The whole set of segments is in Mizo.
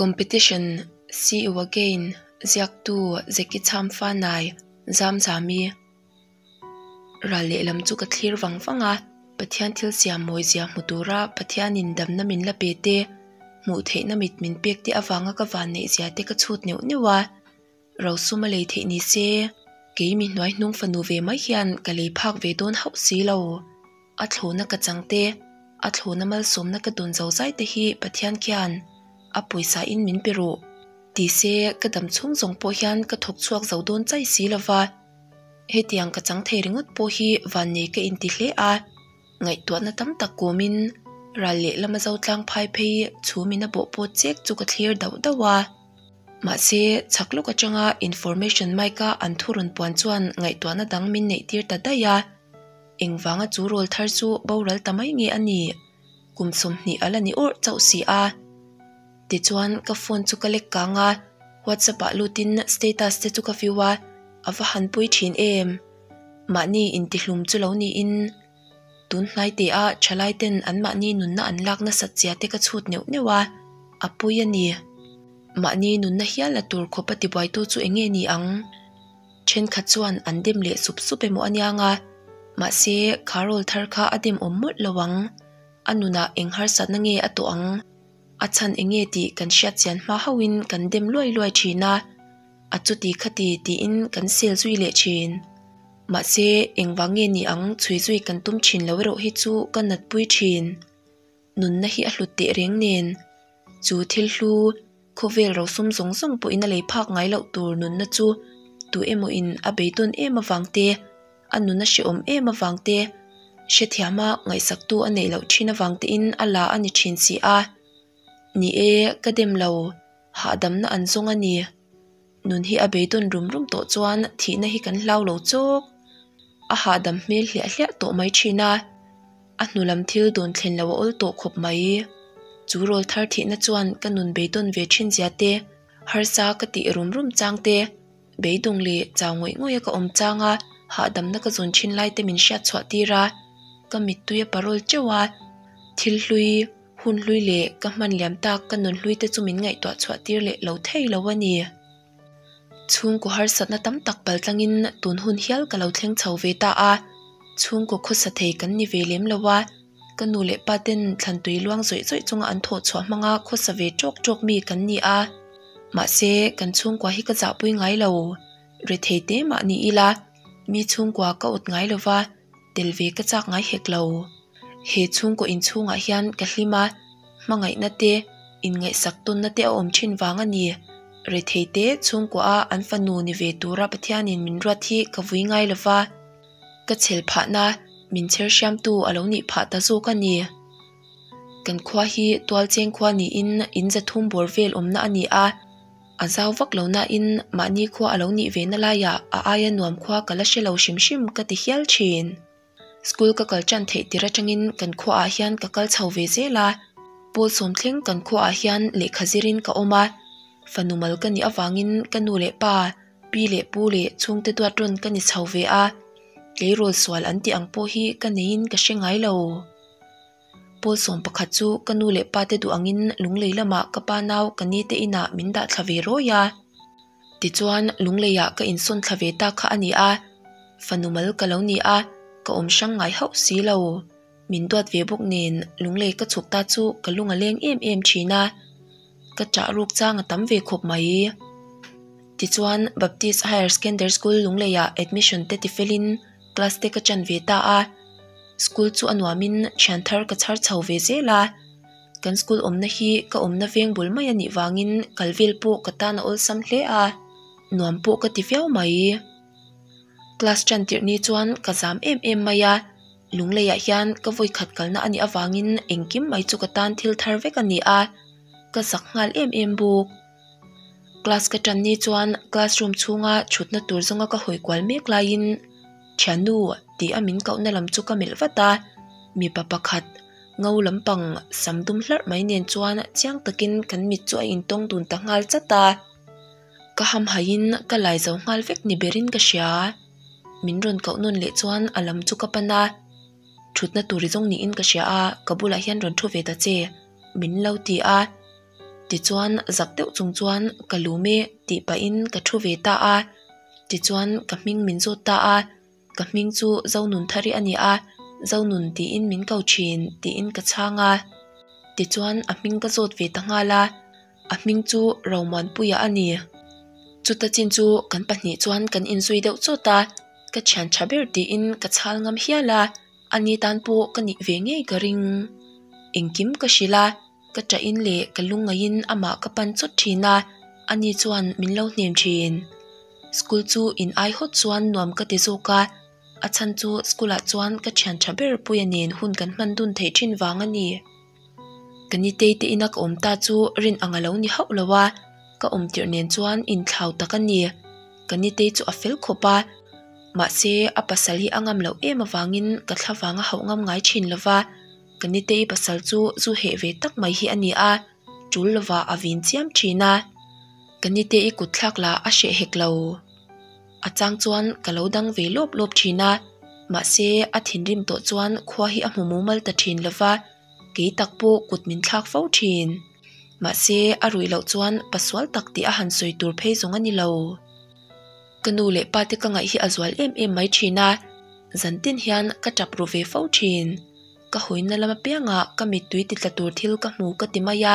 Competition, See you again, ziaktu Zeki Chhamfanai, Zamzami. Ral lehlam chu ka thlir vang vang a, Pathian thil siam mawi zia hmu tura Pathianin damna min la pe te, hmuh theihna mit min pek te avanga ka van neih zia te ka chhut neuh neuh a. Rosum a lei theih ni se, kei mi hnuai hnung fanu ve mai hian ka lei phak ve dawn hauh si lo. A thlawna ka chang te, a thlawna malsawmna ka dawn zo zai te hi Pathian khian a pawisa in min pe rawh ti se ka dam chhung zawng pawh hian ka thawk chhuak zo dawn chai si lo va. Hetiang ka chang thei ringawt pawh hi vannei ka inti hle a, ngaihtuahna tam tak kawmin ral lehlam a zo tlang phai phei chhum in a bawh pawt chek chu ka thlir dauh dauh a. Mahse, chhak lawk atanga information mic a an thu rawn puan chuan ngaihtuahna dang min neih tir ta daih a. Engvanga chu rawl thar chu boral ta mai nge a nih? Kum 20 a la ni awrh chauh si a. Tichuan ka phone chu ka lek kang a, WhatsApp ah lutin status te chu ka view a, a va han pui thin em? Mahni intihlum chu lo niin tun hnai teh a thalai ten an mahni nunna an lak nasat zia te ka chhut neuh neuh a, a pui a ni. Mahni nunna hial la tur khawp a tibuaitu chu eng nge ni ang? Thenkhat chuan an dem leh sup sup emaw a niang a, mahse kha rawl thar kha a dem awm mawlh lo ang. A nunah eng harsatna nge a tawh ang? A chhan eng nge tih kan hriat chian hma hauhin kan dem luai luai thin a, a chuti khati tiin kan sel zui leh thin. Mahse, engvang nge ni ang chhui zui kan tum thin lo erawh hi chu ka natpui thin. Nunna hi a hlut teh reng nen, chu thil hlu, khawvel rosum zawng zawng pawhin a lei phak ngai loh tur nunna chu tu emawin a beidawn em avang te, a nuna hrehawm em avang te, hrethiama ngaihsaktu a neih loh thin avang tein a la a ni thin si a. Ni e, ka dem lo, hahdamna an zawng a ni. Nun hi a beidawn rum rum tawh chuan thihna hi kan hlau lo chawk. A hahdam hmel hliah hliah tawh mai thin a, a hnu lam thil dawn thlen lo a awl tawh khawp mai. Chu rawl thar thihna chuan ka nun beidawn ve thin zia te, harsa ka tih rum rum chang te, Beidawng leh chau ngawih ngawih a ka awm chang a, hahdamna ka zawn thin lai te min hriat chhuah tir a, ka mittui a parawl teuh a, thil hlui, hun hlui leh ka hman liam tak ka nun hlui te chu min ngaihtuah chhuah tir leh lo thei lo a ni. Chhungkaw harsatna tam tak pal tlangin tun hun hial ka lo thleng chho ve ta a, chhungkaw khawsa thei kan ni ve lem lo a, ka nu leh pa ten thlantui luang zawih zawih chunga an thawh chhuah hmanga khawsa ve tawk tawk mi kan ni a. Mahse, kan chhungkua hi ka zahpui ngai lo. Rethei te mah ni ila, mi chhungkua ka awt ngai lo va, tel ve ka chak ngai hek lo. He chhungkaw inchhungah hian ka hlim a, hmangaihna te, inngaihsak tawnna te a awm thin vang a ni. Rethei te chhungkua a an fanu ni ve tura Pathianin min ruat hi ka vui ngai lo va, ka chhel phahna min chher hriamtu a lo nih phah ta zawk a ni. Kan khua hi tualcheng khua niin in zathum bawr vel awmna a ni a, a zau vak lo nain mahni khua a lo nih ve na laiah a aia nuam khua ka la hre lo hrim hrim ka ti hial thin. School ka kal tan theih tir atangin kan khuaah hian ka kal chho ve zel a, pawl sawm thleng kan khuaah hian lehkha zirin ka awm a, fanu mal ka nih avangin ka nu leh pa, pi leh pu leh chhungte duat rawn ka ni chho ve a, tleirawl sual an tih ang pawh hi ka neiin ka hre ngai lo. Pawl 11 chu ka nu leh pa te duh angin Lunglei lamah ka pa nau ka ni te inah min dah thla ve rawi a. Tichuan Lungleiah ka insawn thla ve ta kha a ni a, fanu mal ka lo ni a, ka awm hrang ngai hauh si lo. Min duat ve bawk nen Lunglei ka chhuk ta chu ka lung a leng em em thin a, ka chah ruk chang a tam ve khawp mai. Tichuan Baptist Higher Secondary School Lungleiah admission te tifelin class te ka chan ve ta a. School chu a nuamin thian thar ka chhar chho ve zel a, kan school awmna hi ka awmna veng bul mai a nih vangin kal vel pawh ka tan a awlsam hle a, nuam pawh ka ti viau mai. Class tan tirh ni chuan ka zam em em mai a, Lungleiah hian ka vawi khat kalna a nih avangin engkim mai chu ka tan thil thar vek a ni a, ka zak nghal em em bawk. Class ka tan ni chuan classroom chhunga thutna tur zawnga ka hawi kual mek laiin Thiannu tih a min kohna lam chu ka melh vat a, mipa pakhat ngo lampang sam dum hlarh mai nen chuan chiang takin kan mit chu a intawng dun ta nghal chat a. Ka hamhaiin ka lai zo nghal vek ni berin ka hria. Min rawn koh nawn leh chuan a lam chu ka pan a, thutna tur i zawng niin ka hria a, ka bulah hian rawn thu ve ta che, min lo ti a. Tichuan zak deuh chung chuan ka lum e tih pahin ka thu ve ta a. Tichuan ka hming min zawt ta a, ka hming chu Zonunthari a ni a, Zonun tiin min ko thin tiin ka chhang a. Tichuan a hming ka zawt ve ta nghal a, a hming chu Romuanpuia a ni. Chuta chin chu kan pahnih chuan kan inzui deuh chawt a, ka thian tha ber tiin ka chhal ngam hial a, a ni tan pawh ka nih ve ngei ka ring. Engkim ka hrilh a, ka ṭahin leh ka lungngaihin amah ka pan chawt ṭhin a, ani chuan min lo hnem ṭhin. School chu in ai hawt chuan nuam ka ti zawk a, a chhan chu school ah chuan ka ṭhian ṭha ber Puia nen hun kan hman dun theih ṭhin vang a ni. Ka nitei te ina ka awm ta chu rin ang a lo ni hauh lo a, ka awm tirh nen chuan inthlau tak a ni. Ka nitei chu a fel khawp a, mahse a pasal hi a ngam loh em avangin ka thla vang a hauh ngam ngai thin lo va, ka nitei pasal chu zu heh ve tak mai hi a ni a, tul lovah a vin chiam thin a. Ka nitei kut thlak lah a hreh hek lo. A chang chuan ka lo dang ve lawp lawp thin a, mahse a thinrim tawh chuan khua hi a hmu mumal ta thin lo va, kei tak pawh kut min thlak fo thin. Mahse a ruih loh chuan pasual tak tih a han sawi tur phei zawng a ni lo. Ka nu leh pa te ka ngaih hi a zual em em mai thin a, zan tin hian ka tap ru ve fo thin. Ka hawina lam apiangah ka mittui ti tla tur thil ka hmu ka ti mai a,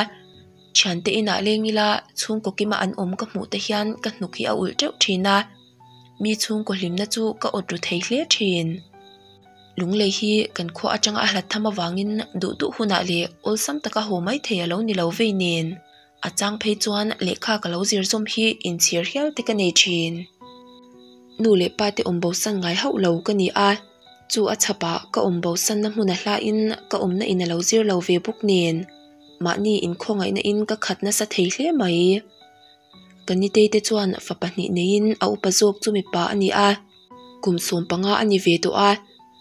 thiante inah leng ila chhungkaw kima an awm ka hmuh te hian ka hnuk hi a ulh teuh thin a, mi chhungkaw hlimna chu ka awt ru thei hle thin. Lunglei hi kan khua atanga a hlat tham avangin duh duh hunah leh awlsam taka haw mai thei a lo ni lo vei nen. A chang phei chuan lehkha ka lo zir zawm hi inchhir hial te ka nei thin. Nu leh pa te awm bosan ngai hauh lo ka ni a, chu a chhapah ka awm bosanna hmun a hlain ka awmna in a lo zir lo ve bawk nen mahni inkhawngaihna in ka khat nasa thei hle mai. Ka nitei te chuan fa pahnih neiin a upa zawk chu mipa a ni a, kum 15 a ni ve tawh a,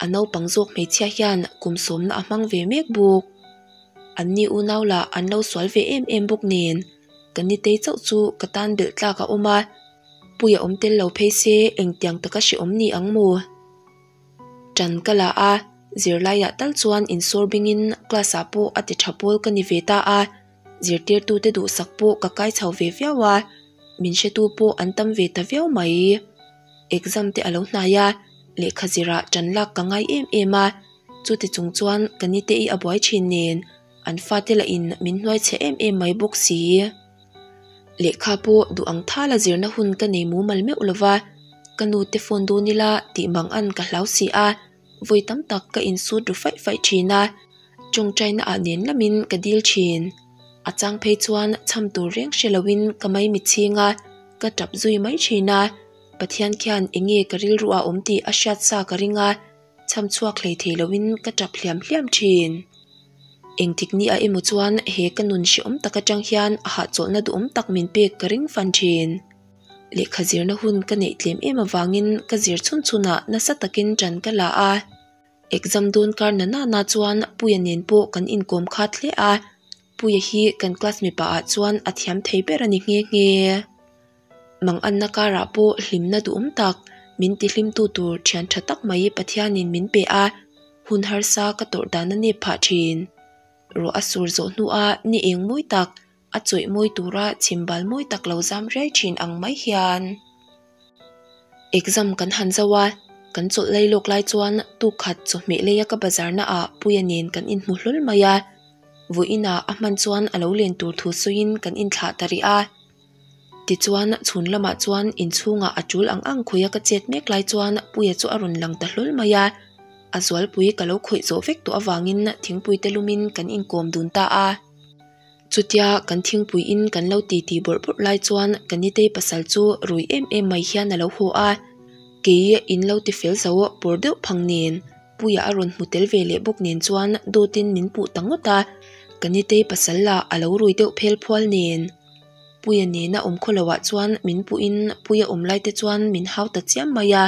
a naupang zawk hmeichhia hian kum sawmna a hmang ve mek bawk. An ni unau lah an lo sual ve em em bawk nen, ka nitei chauh chu ka tan belh tlak a awm a, Puia awm tel lo phei se engtiang taka hrehawm ni ang maw? Ṭan ka la a, zirlaiah tal chuan insawr bingin class ah pawh a ti ṭha pawl ka ni ve ta a, zirtirtute duhsak pawh ka kai chho ve viau a, min hretu pawh an tam ve ta viau mai. Exam te a lo hnai a, lehkha zirah ṭan lak ka ngai em em a, Chuti chung chuan ka nite i a buai thin nen an fate lah in min hnuai chhe em em mai bawk si. Lehkha pawh duh ang thala zirna hun ka nei mumal meuh lova, ka nu te phone dawn ila tih mang an ka hlau si a, vawi tam tak ka insut ru faih faih thin a, tawngtaina ah nen lamin ka dil thin. A chang phei chuan chham tur reng hre loin ka maimichhing a, ka tap zui mai thin a, Pathian khian enge ka rilru ah awm tih a hriat sa ka ring a, Chham chhuak hlei thei loin ka tap hliam hliam thin. Engtik ni ah emaw chuan he ka nun hrehawm tak atang hian a hahchawlhna duhawm tak min pek ka ring fan thin. Lehkha zirna hun ka neih tlem em avangin ka zir chhun chhunah nasa takin ṭan ka la a. Exam dawn kar na nana chuan Puia nen pawh kan inkawm khat hle a, Puia hi kan class mipa ah chuan a thiam thei ber a ni nghe nghe. Manganna karah pawh hlimna duhawm tak, min tihlimtu tur thian tha tak mai Pathianin min pe a, hun harsa ka tawrh dan a nep phah thin. Ruah a sur zawh hnua ni eng mawi tak, a chawih mawi tura chhimbal mawi tak lo zam riai thin ang mai hian. Exam kan han zo a, kan chawlh lei lawk lai chuan tukkhat chawhmeh leia ka bazar naah Puia nen kan inhmu hlawl mai a, vawiinah a hman chuan a lo len tur thu sawiin kan inthlah ta rih a. Tichuan, chhun lamah chuan inchhungah a tul ang ang khawih a ka chet mek lai chuan Puia chu a rawn lang ta hlawl mai a. A zualpui ka lo khawih zawh vek tawh avangin thingpui te lumin kan inkawm dun ta a. Chutia kan thingpui in kan lo titi bawrh bawrh lai chuan ka nitei pasal chu rui em em mai hian a lo haw a. Kei in lo ti fel zo pawr deuh phang nen Puia a rawn hmu tel ve leh bawk nen chuan dawtin min puh ta ngawt a. Ka nitei pasal lah a lo rui deuh phel phual nen. Puia nena awm khaw loah chuan min puhin Puia awm lai te chuan min hau ta chiam mai a.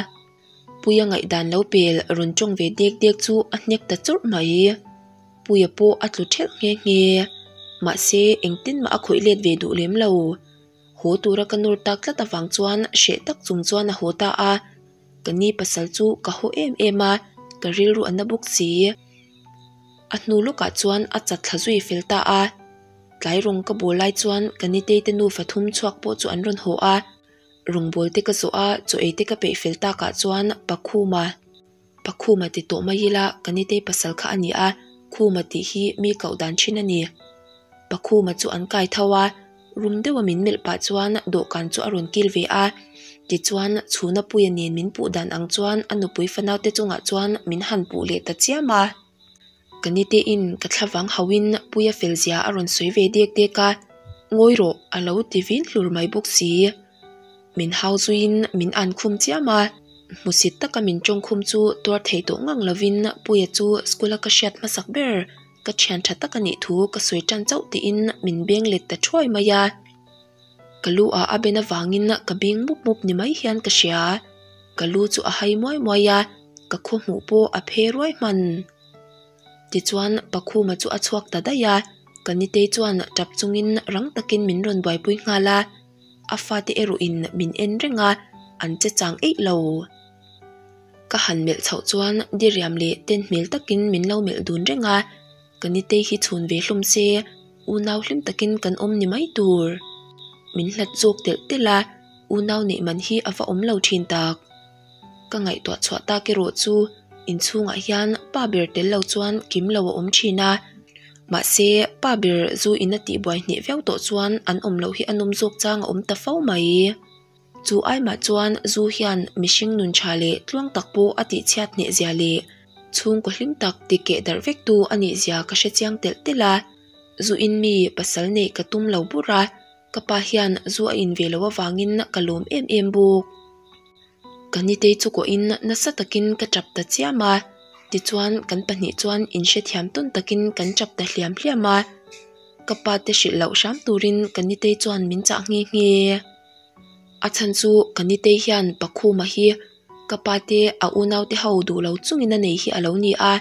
Puia ngaihdan lo pel rawn tawng ve dek dek chu a hnek ta chawrh mai. Puia pawh a tlu thelh nghe nghe. Mahse engtin mah a khawih let ve duh lem lo. Haw tura ka nawr tak tlat avang chuan hreh tak chung chuan a haw ta a. Ka ni pasal chu ka haw em em a, ka rilru a na bawk si. A hnu lawkah chuan a chat thla zui fel ta a. Tlai rawng ka bawl lai chuan ka nitei te nufa thum chhuak pawh chu an rawn haw a, rawngbâwl te ka zawh a, chaw ei te ka peih fel takah chuan Pakhuma, Pakhuma ti tawh mai ila ka nitei pasal kha a ni a, Khuma tih hi mi koh dan thin a ni. Pakhuma chu an kai tho a, rum deuha min melh pah chuan dawhkan chu a rawn kil ve a, tichuan chhuna puia nen min puh dan ang chuan a nupui fanaute chungah chuan min han puh leh ta chiam a. Ka nitein ka thlavang hauhin Puia fel zia a rawn sawi ve dek dek a, Ngawi rawh a lo ti vin hlur mai bawk si. Min hau zuiin min an khum chiam a, hmusit taka min tawng khum chu tuar thei tawh ngang lovin Puia chu school a ka hriat hmasak ber ka thian tha tak a nih thu ka sawi tan chauh tiin min beng let ta thuai mai a. Ka lu ah a ben avangin ka bing mup mup ni mai hian ka hria. Ka lu chu a hai muai muai a, ka khaw hmuh pawh a phe ruai hman. Tichuan Pakhuma chu a chhuak ta daih a, ka nitei chuan tap chungin rang takin min rawn buaipui nghal a, a fate erawhin min en reng a, an che chang eih lo. Ka han melh chhoh chuan diriam leh ten hmel takin min lo melh dun reng a, ka nitei hi chhun ve hlawm se, unau hlim takin kan awm ni mai tur. Min hlat zawk telh telh a, unau neih man hi a va awm lo thin tak. Ka ngaihtuah chhuah tak erawh chu inchhungah hian pa ber tel lo chuan kim lo a awm thin a, mahse pa ber zu in a tihbuai hneh viau tawh chuan an awm loh hi a nawm zawk chang a awm ta fo mai. Chu aimah chuan zu hian mihring nun tha leh tluang tak pawh a tihchhiat hneh zia leh chhungkaw hlim tak tikeh darh vek tu a nih zia ka hre chiang telh telh a, zu in mi pasal neih ka tum lo bur a, ka pa hian zu a in ve loh avangin ka lawm em em bawk. Ka nitei chu kawhin nasa takin ka tap ta chiam a, tichuan kan pahnih chuan inhrethiam tawn takin kan tap ta hliam hliam a, ka pa te hrilh loh hram turin ka nitei chuan min chah nghe nghe. A chhan chu ka nitei hian Pakhuma hi ka pa te a unau te ho duh lo chungin a nei hi a lo ni a,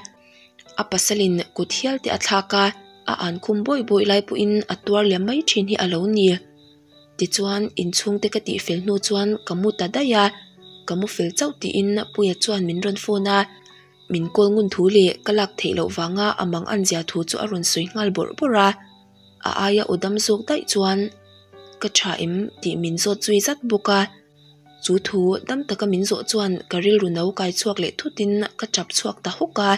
a pasalin kut hial te a thlak a, a an khum bawih bawih lai pawhin a tuar liam mai thin hi a lo ni. Tichuan inchhungte ka tih fel hnu chuan ka mu ta daih a, ka mu fel chauh tiin Puia chuan min rawn phone a, min call ngun thu leh ka lak theih loh vanga a mang an zia thu chu a rawn sawi nghal bawrh bawrh a, a aia aw dam zawk daih chuan ka tha em tih min zawt zui zat bawk a, chu thu dam taka min zawh chuan ka rilru no kai chhuak leh thutin ka tap chhuak ta hawk a,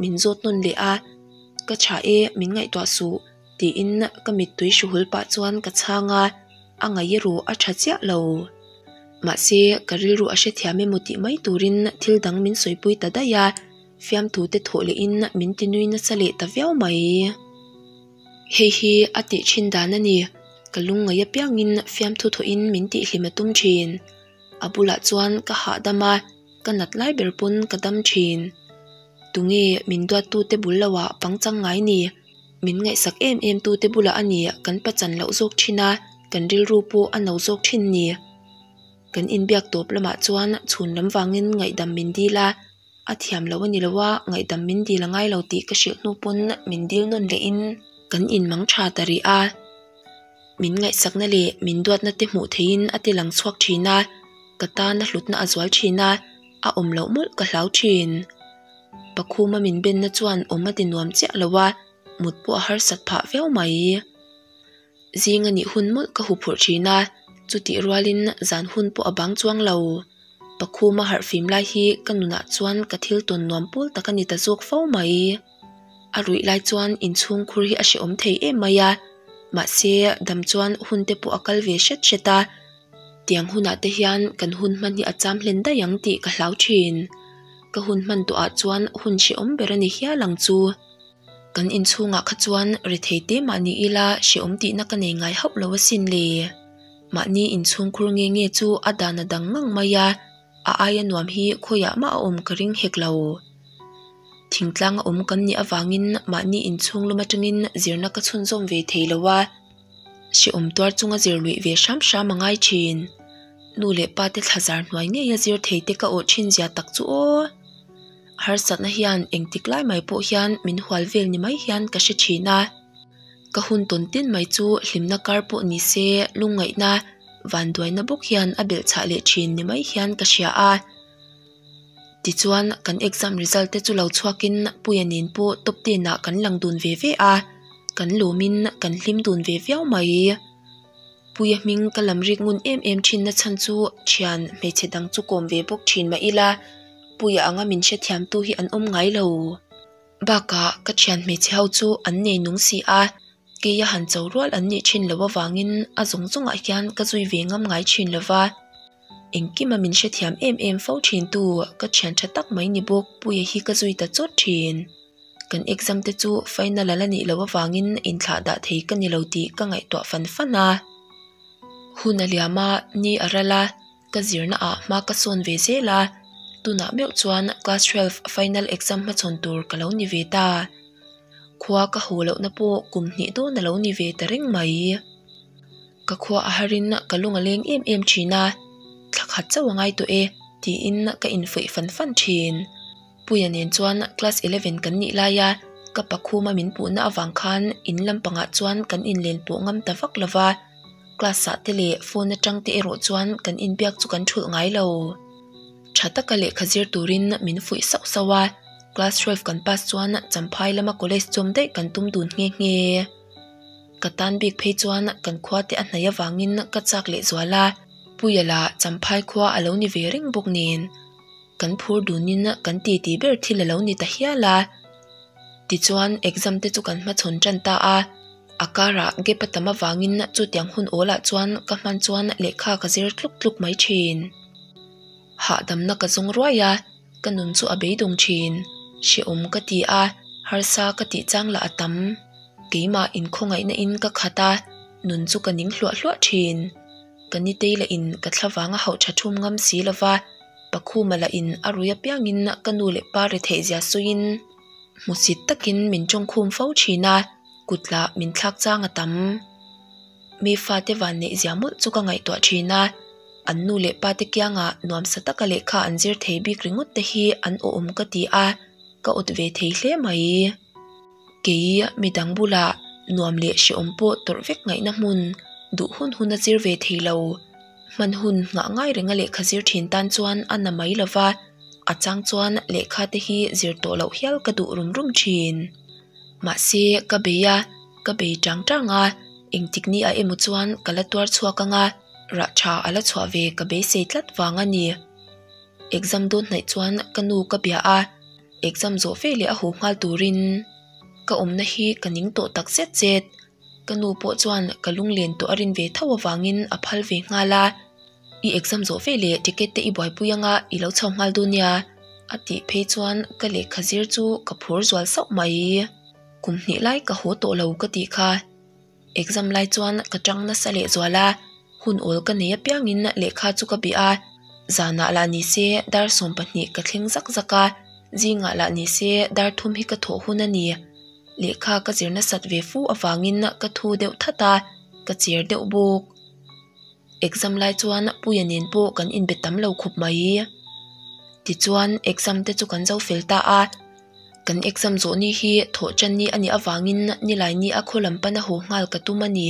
min zawt nawn leh a, ka tha e min ngaihtuah suh. Tiin ka mittui hruhul pah chuan ka chhang a, a ngaih erawh a tha chiah lo. Mahse, ka rilru a hrethiam emaw tih mai turin thil dang min sawipui ta daih a, fiamthu te thawh lehin min ti nui nasa leh ta viau mai. Hei hi a tih thin dan a ni, ka lungngaih apiangin fiamthu thawhin min tihhlim a tum thin. A bulah chuan ka hahdam a, ka nat lai ber pawn ka dam thin. Tunge min duattute bul loah pangchang ngai ni? Min ngaihsak em em tu te bulah a ni kan pachan loh zawk thin a, kan rilru pawh a no zawk thin ni. Kan inbiak tawp lamah chuan chhun lam vangin ngaihdam min dil a, a thiam lo a ni lo a, ngaihdam min dil a ngai lo tih ka hrilh hnu pawn min dil nawn lehin kan inmang tha ta rih a. Min ngaihsakna leh min duatna te hmuh theihin a ti lang chhuak thin a, ka tana hlutna a zual thin a, a awm loh mawlh ka hlau thin. Pakhuma min benna chuan awm a ti nuam chiah lo a, mut pawh a harsat phah viau mai. Zing a nih hun mawlh ka huphurh thin a, chutih rualin zan hun pawh a bang chuang lo. Pakhuma harh fim lai hi ka nunah chuan ka thil tawn nuam pawl tak a ni ta zawk fo mai. A ruih lai chuan inchhung khur hi a hrehawm thei em mai a, mahse dam chuan hun te pawh a kal ve hret hret a, Tiang hunah te hian kan hun hman hi a cham hlen daih ang tih ka hlau thin. Ka hun hman tawhah chuan hun hrehawm ber a ni hial ang chu. Kan inchhungah kha chuan rethei te mahni ila hrehawm tihna ka nei ngai hauh lo asin le. Mahni inchhung khur nge nge chu a dan a dang ngang mai a, a aia nuam hi khawiah mah a awm ka ring hek lo. Thingtlang a awm kan nih avangin mahni inchhung lawm atangin zirna ka chhunzawm ve thei lo a. Hrehawm tuar chunga zir luih ve hram hram a ngai thin. Nu leh pa te thla zar hnuai ngeia zir thei te ka awh thin zia tak chu aw. Harsatna hian engtik lai mai pawh hian min hual vel ni mai hian ka hre thin a. Ka hun tawn tin mai chu hlimna kar pawh ni se lungngaihna vanduaina bawk hian a belh chhah leh thin ni mai hian ka hria a. Tichuan kan exam result te chu lo chhuakin Puia nen pawh top ten ah kan lang dun ve ve a. Kan lawmin kan hlim dun ve viau mai. Puia hming ka lam rik ngun em em thin na chhan chu thian hmeichhe dang chu kawm ve bawk thin mah ila Puia anga min hrethiamtu hi an awm ngai lo. Bakah ka thian hmeichhe ho chu an nei nung si a, keia han cho rual an nih thin loh avangin a zawng zawngah hian ka zui ve ngam ngai thin lo va. Engkima min hrethiam em em fo thin tu ka thian tha tak mai ni bawk Puia hi ka zui ta chawt thin. Kan exam te chu final a la nih loh avangin inthlah dah thei ka ni lo tih ka ngaihtuah fan fan a. Hun a liam a, ni a ral a, ka zirna ah hma ka sawn ve zel a, tunah meuh chuan class 12 final exam hmachhawn tur ka lo ni ve ta. Khua ka haw lohna pawh kum hnih dawn a lo ni ve ta reng mai. Ka khua a harin ka lung a leng em em thin a, thla khat chauh a ngai tawh e tiin ka infuih fan fan thin. Puia nen chuan class 11 kan nih laia ka pakhuma min puhna avang khan in lampangah chuan kan inlen pawh ngam ta vak lo va, class ah te leh phone atang te erawh chuan kan inbiak chu kan thulh ngai lo. Tha taka lehkha zir turin min fuih sauh sauh a, class 12 kan pass chuan Champhai lama college chawm daih kan tum dun nghe nghe. Ka tan bik phei chuan kan khua te a hnaih avangin ka chak leh zual a, Puia lah Champhai khua a lo ni ve reng bawk nen. Kan phur dunin kan titi ber thil a lo ni ta hial a. Tichuan exam te chu kan hmachhawn tan ta a, a karah gap a tam avangin chutiang hun awlah chuan ka hman chuan lehkha ka zir tluk tluk mai thin. Hahdamna ka zawng ruai a, ka nun chu a beidawng thin. Hrehawm ka ti a, harsa ka tih chang lah a tam. Keimah inkhawngaihna in ka khat a, nun chu ka ning hluah hluah thin. Ka nitei lah in ka thlavang a hauh tha thum ngam si lova, Pakhuma lah in a rui apiangin ka nu leh pa retheih zia sawiin hmusit takin min tawngkhum fo thin a, kut lah min thlak chang a tam. Mi fate van neih zia mawlh chu ka ngaihtuah thin a, an nu leh pa te kiangah nuamsa taka lehkha an zir thei bik ringawt te hi an awhawm ka ti a, ka awt ve thei hle mai. Kei midang bulah nuam leh hrehawm pawh tawrh vek ngaihna hmun duh hun hun a zir ve thei lo. Hman hun nghah ngai renga lehkha zir thin tan chuan a na mai lo va, a chang chuan lehkha te hi zir tawh loh hial ka duh rum rum thin. Mahse ka bei a, ka bei tang tang a, engtik ni ah emaw chuan ka la tuar chhuak ang a, rah tha a la chhuah ve ka beisei tlat vang a ni. Exam dawn hnaih chuan ka nu ka bia a. Exam zawh ve leh a haw nghal turin ka awmna hi ka ning tawh tak zet zet. Ka nu pawh chuan ka lunglen tawh a rin ve tho avangin a phal ve nghal a, I exam zawh ve leh ticket te i buaipui anga i lo chho nghal dawn nia a tih phei chuan ka lehkha zir chu ka phur zual sauh mai. Kum hnih lai ka haw tawh lo ka tih kha. Exam lai chuan ka tang nasa leh zual a, hun awl ka nei apiangin lehkha chu ka bih a, zanah lah ni se dar 12 ka thleng zak zak a, zingah lah ni se dar thum hi ka thawh hun a ni. Lehkha ka zir nasat ve fu avangin ka thu deuh that a, ka cher deuh bawk. Exam lai chuan Puia nen pawh kan inbe tam lo khawp mai. Tichuan exam te chu kan zo fel ta a. Kan exam zawh ni hi thawh tan ni a nih avangin nilai ni a khaw lam pana haw nghal ka tum a ni.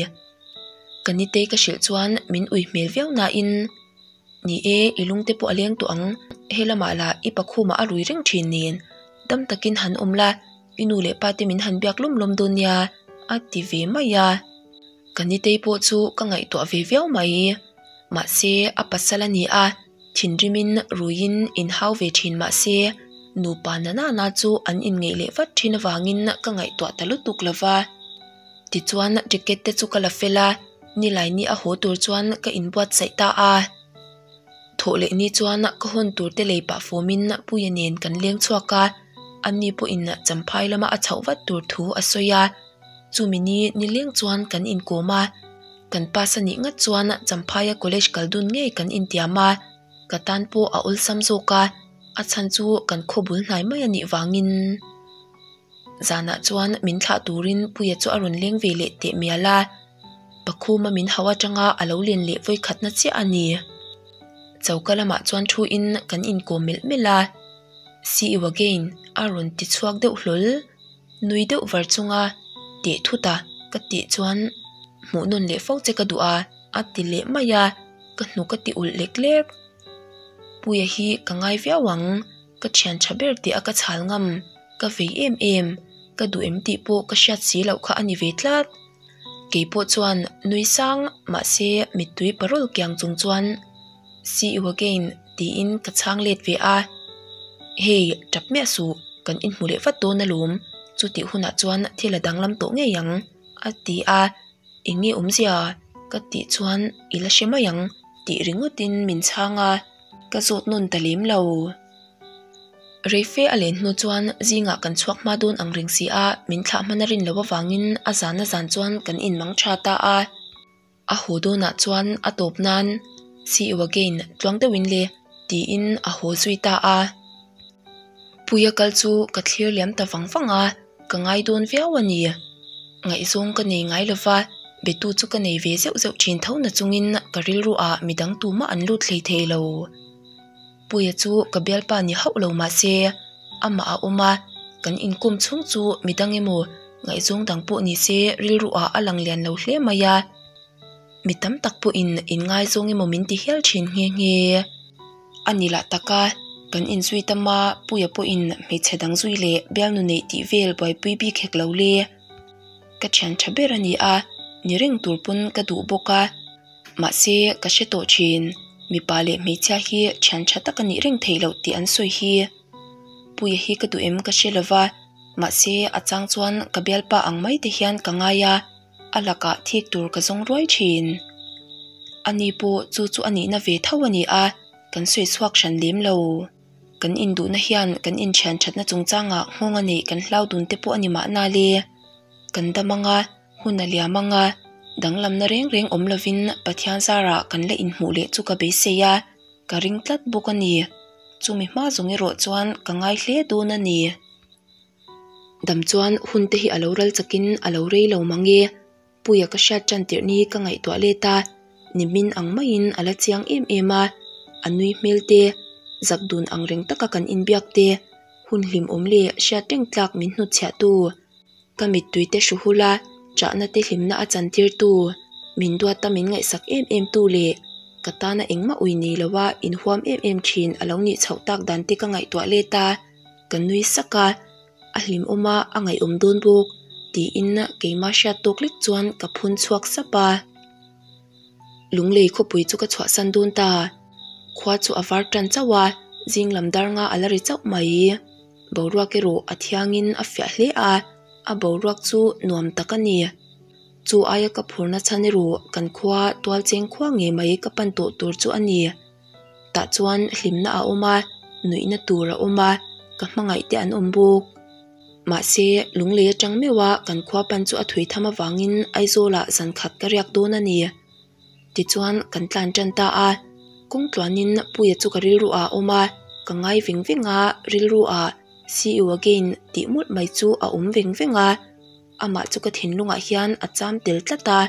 Ka nitei ka hrilh chuan min ui hmel viau nain, Ni e, i lungte pawh a leng tawh ang, he lamah lah i pakhumah a rui reng thin nen, dam takin han awm la, i nu leh pa te min han biak lawm lawm dawn nia, a ti ve mai a. Ka nitei pawh chu ka ngaihtuah ve viau mai. Mahse, a pasal a ni a. Thinrimin ruiin inhau ve thin mah se, nupa na nana chu an inngeih leh vat thin avangin ka ngaihtuah ta lutuk lo va. Tichuan ticket te chu ka la fel a, nilai ni a haw tur chuan ka inbuatsaih ta a. Thawh leh ni chuan ka hawn tur te lei pah fawmin Puia nen kan leng chhuak a, ani pawhin Champhai lama a chhoh vat tur thu a sawi a. Chumi ni nileng chuan kan inkawm a. Kan pass a nih ngat chuan Champhaia college kal dun ngei kan intiam a, ka tan pawh a awlsam zawk a, a chhan chu kan khaw bul hnai mai a nih vangin. Zanah chuan min thlah turin Puia chu a rawn leng ve leh teh mial a, Pakhuma min hauh atanga a lo len leh vawikhatna chiah a ni. Choka lamah chuan thu in kan inkawm melh melh a, See you again a rawn ti chhuak deuh hlawl. Nui deuh var chunga teh thut a ka tih chuan hmuh nawn leh fo che ka duh a a ti leh mai a, ka hnuk a ti ulh lek lek. Puia hi ka ngai viau ang, ka thian tha ber tih a ka chhal ngam, ka vei em em. Ka duh em tih pawh ka hriat si loh kha a ni ve tlat. Kei pawh chuan nui sang mahse mittui parawl kiang chung chuan See you again tiin ka chhang let ve a. Hey, tap miah suh, kan inhmu leh vat dawn alawm, chutih hunah chuan thil a danglam tawh ngei ang a ti a. Eng nge awmzia? Ka tih chuan i la hre mai ang tih ringawtin min chhang a, ka zawt nawn ta lem lo. Reife a len hnu chuan zingah kan chhuak hma dawn ang reng si a, min thlah hman a rin loh avangin a zan a zan chuan kan inmang tha ta a. A haw dawnah chuan a tawp nan See you again tluang deuhin le tiin a haw zui ta a. Puia kal chu ka thlir liam ta vang vang a, ka ngai dawn viau a ni. Ngaihzawng ka nei ngai lova, betu chu ka nei ve zeuh zeuh thin tho na chungin ka rilru ah midang tumah an lut hlei thei lo. Puia chu ka bialpa ni hauh lo mahse amah a awm a, kan inkawm chhung chu midang emaw ngaihzawng dang pawh ni se rilru ah a lang lian lo hle mai a. Mi tam tak pawhin inngaizawng emaw min ti hial thin nghe nghe. A ni lah taka kan inzui tam a, Puia pawhin hmeichhe dang zui leh bialnu neih tih vel buaipui bik hek lo le. Ka thian tha ber a ni a, ni reng tur pawn ka duh bawk a. Mahse ka hre tawh thin, mipa leh hmeichhia hi thian tha tak a nih reng theih loh tih an sawi hi. Puia hi ka duh em ka hre lova, mahse a chang chuan ka bialpa ang mai te hian ka ngai a. A lakah thik tur ka zawng ruai thin. Ani pawh chu chu a nihna ve tho a ni a, kan sawi chhuak hran lem lo. Kan induhna hian kan inthian thatna chungchangah nghawng a neih kan hlau dun te pawh a ni mahna le. Kan dam anga, hun a liam anga, danglamna reng reng awm lovin Pathian zarah kan la inhmuh leh chu ka beisei a, ka ring tlat bawk a ni. Chumi hma zawng erawh chuan ka ngai hle dawn a ni. Dam chuan hun te hi a lo ral chakin a lo rei lo mang e. Puia ka hriat tan tirh ni ka ngaihtuah let a, nimin ang maiin a la chiang em em a, a nui hmel te, zak dun ang reng taka kan inbiak te, hun hlimawm leh hriat reng tlak min hnutchhiah tu, ka mittui te hru hul a, chahna te hlimna a chantir tu, min duat a min ngaihsak em em tu leh ka tana engmah ui nei lo a inhuam em em thin a lo nih chhoh tak dan te ka ngaihtuah let a. Ka nui sak a, a hlimawm a, a ngaihawm dawn bawk tiin keimah hriat tawk lek chuan ka phun chhuak sap a. Lunglei khawpui chu ka chhuahsan dawn ta, khua chu a var tan chauh a, zing lam dar nga a la ri chauh mai. Boruak erawh a thiangin a fiah hle a, a boruak chu nuam tak a ni. Chu aia ka phurna chhan erawh kan khua tualcheng khua ngei mai ka pan tawh tur chu a ni. Tah chuan hlimna a awm a, nuihna tur a awm a, ka hmangaih te an awm bawk. Mahse, lunglei atang meuh a kan khua pan chu a thui tham avangin Aizawlah zan khat ka riak dawn a ni. Tichuan kan tlan tan ta a, kawng tluanin Puia chu ka rilru ah a awm a, ka ngai veng veng a, rilru ah See you again tih mawlh mai chu a awm veng veng a. Amah chu ka thinlungah hian a cham tel tlat a,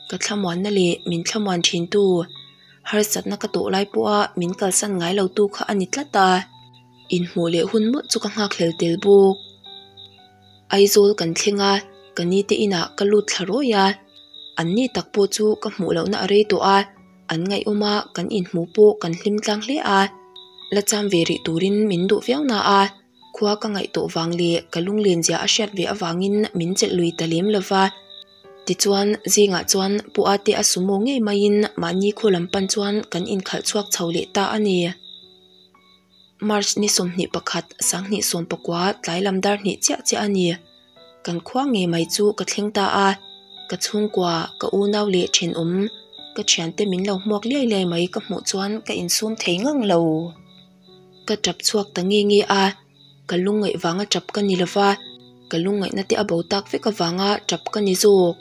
ka thlamuanna leh min thlamuan thintu. Harsatna ka tawh lai pawha min kalsan ngai lo tu kha a ni tlat a, inhmuh leh hun mawlh chu ka nghakhlel tel bawk. Aizawl kan thleng a, ka ni te inah ka lut thla rawi a, an ni tak pawh chu ka hmuh lohna a rei tawh a, an ngaihawm a kan inhmuh pawh kan hlim tlang hle a, la cham ve rih turin min duh viau na a. Khua ka ngaih tawh vang leh ka lunglen zia a hriat ve avangin min chelh lui ta lem lo va. Tichuan, zingah chuan Pu Ate a sumo ngei maiin mahni khaw lam pan chuan kan inkhalh chhuak chho leh ta a ni. March ni 21, 2019 tlai lam dar hnih chiah chiah a ni. Kan khua ngei mai chu ka thleng ta a, ka chhungkua, ka unau leh thenawm, ka thiante min lo hmuak liai liai mai ka hmuh chuan ka insum thei ngang lo. Ka tap chhuak ta nge nge a, ka lungngaih vanga tap ka ni lova, ka lungngaihna te a bo tak vek avanga tap ka ni zawk.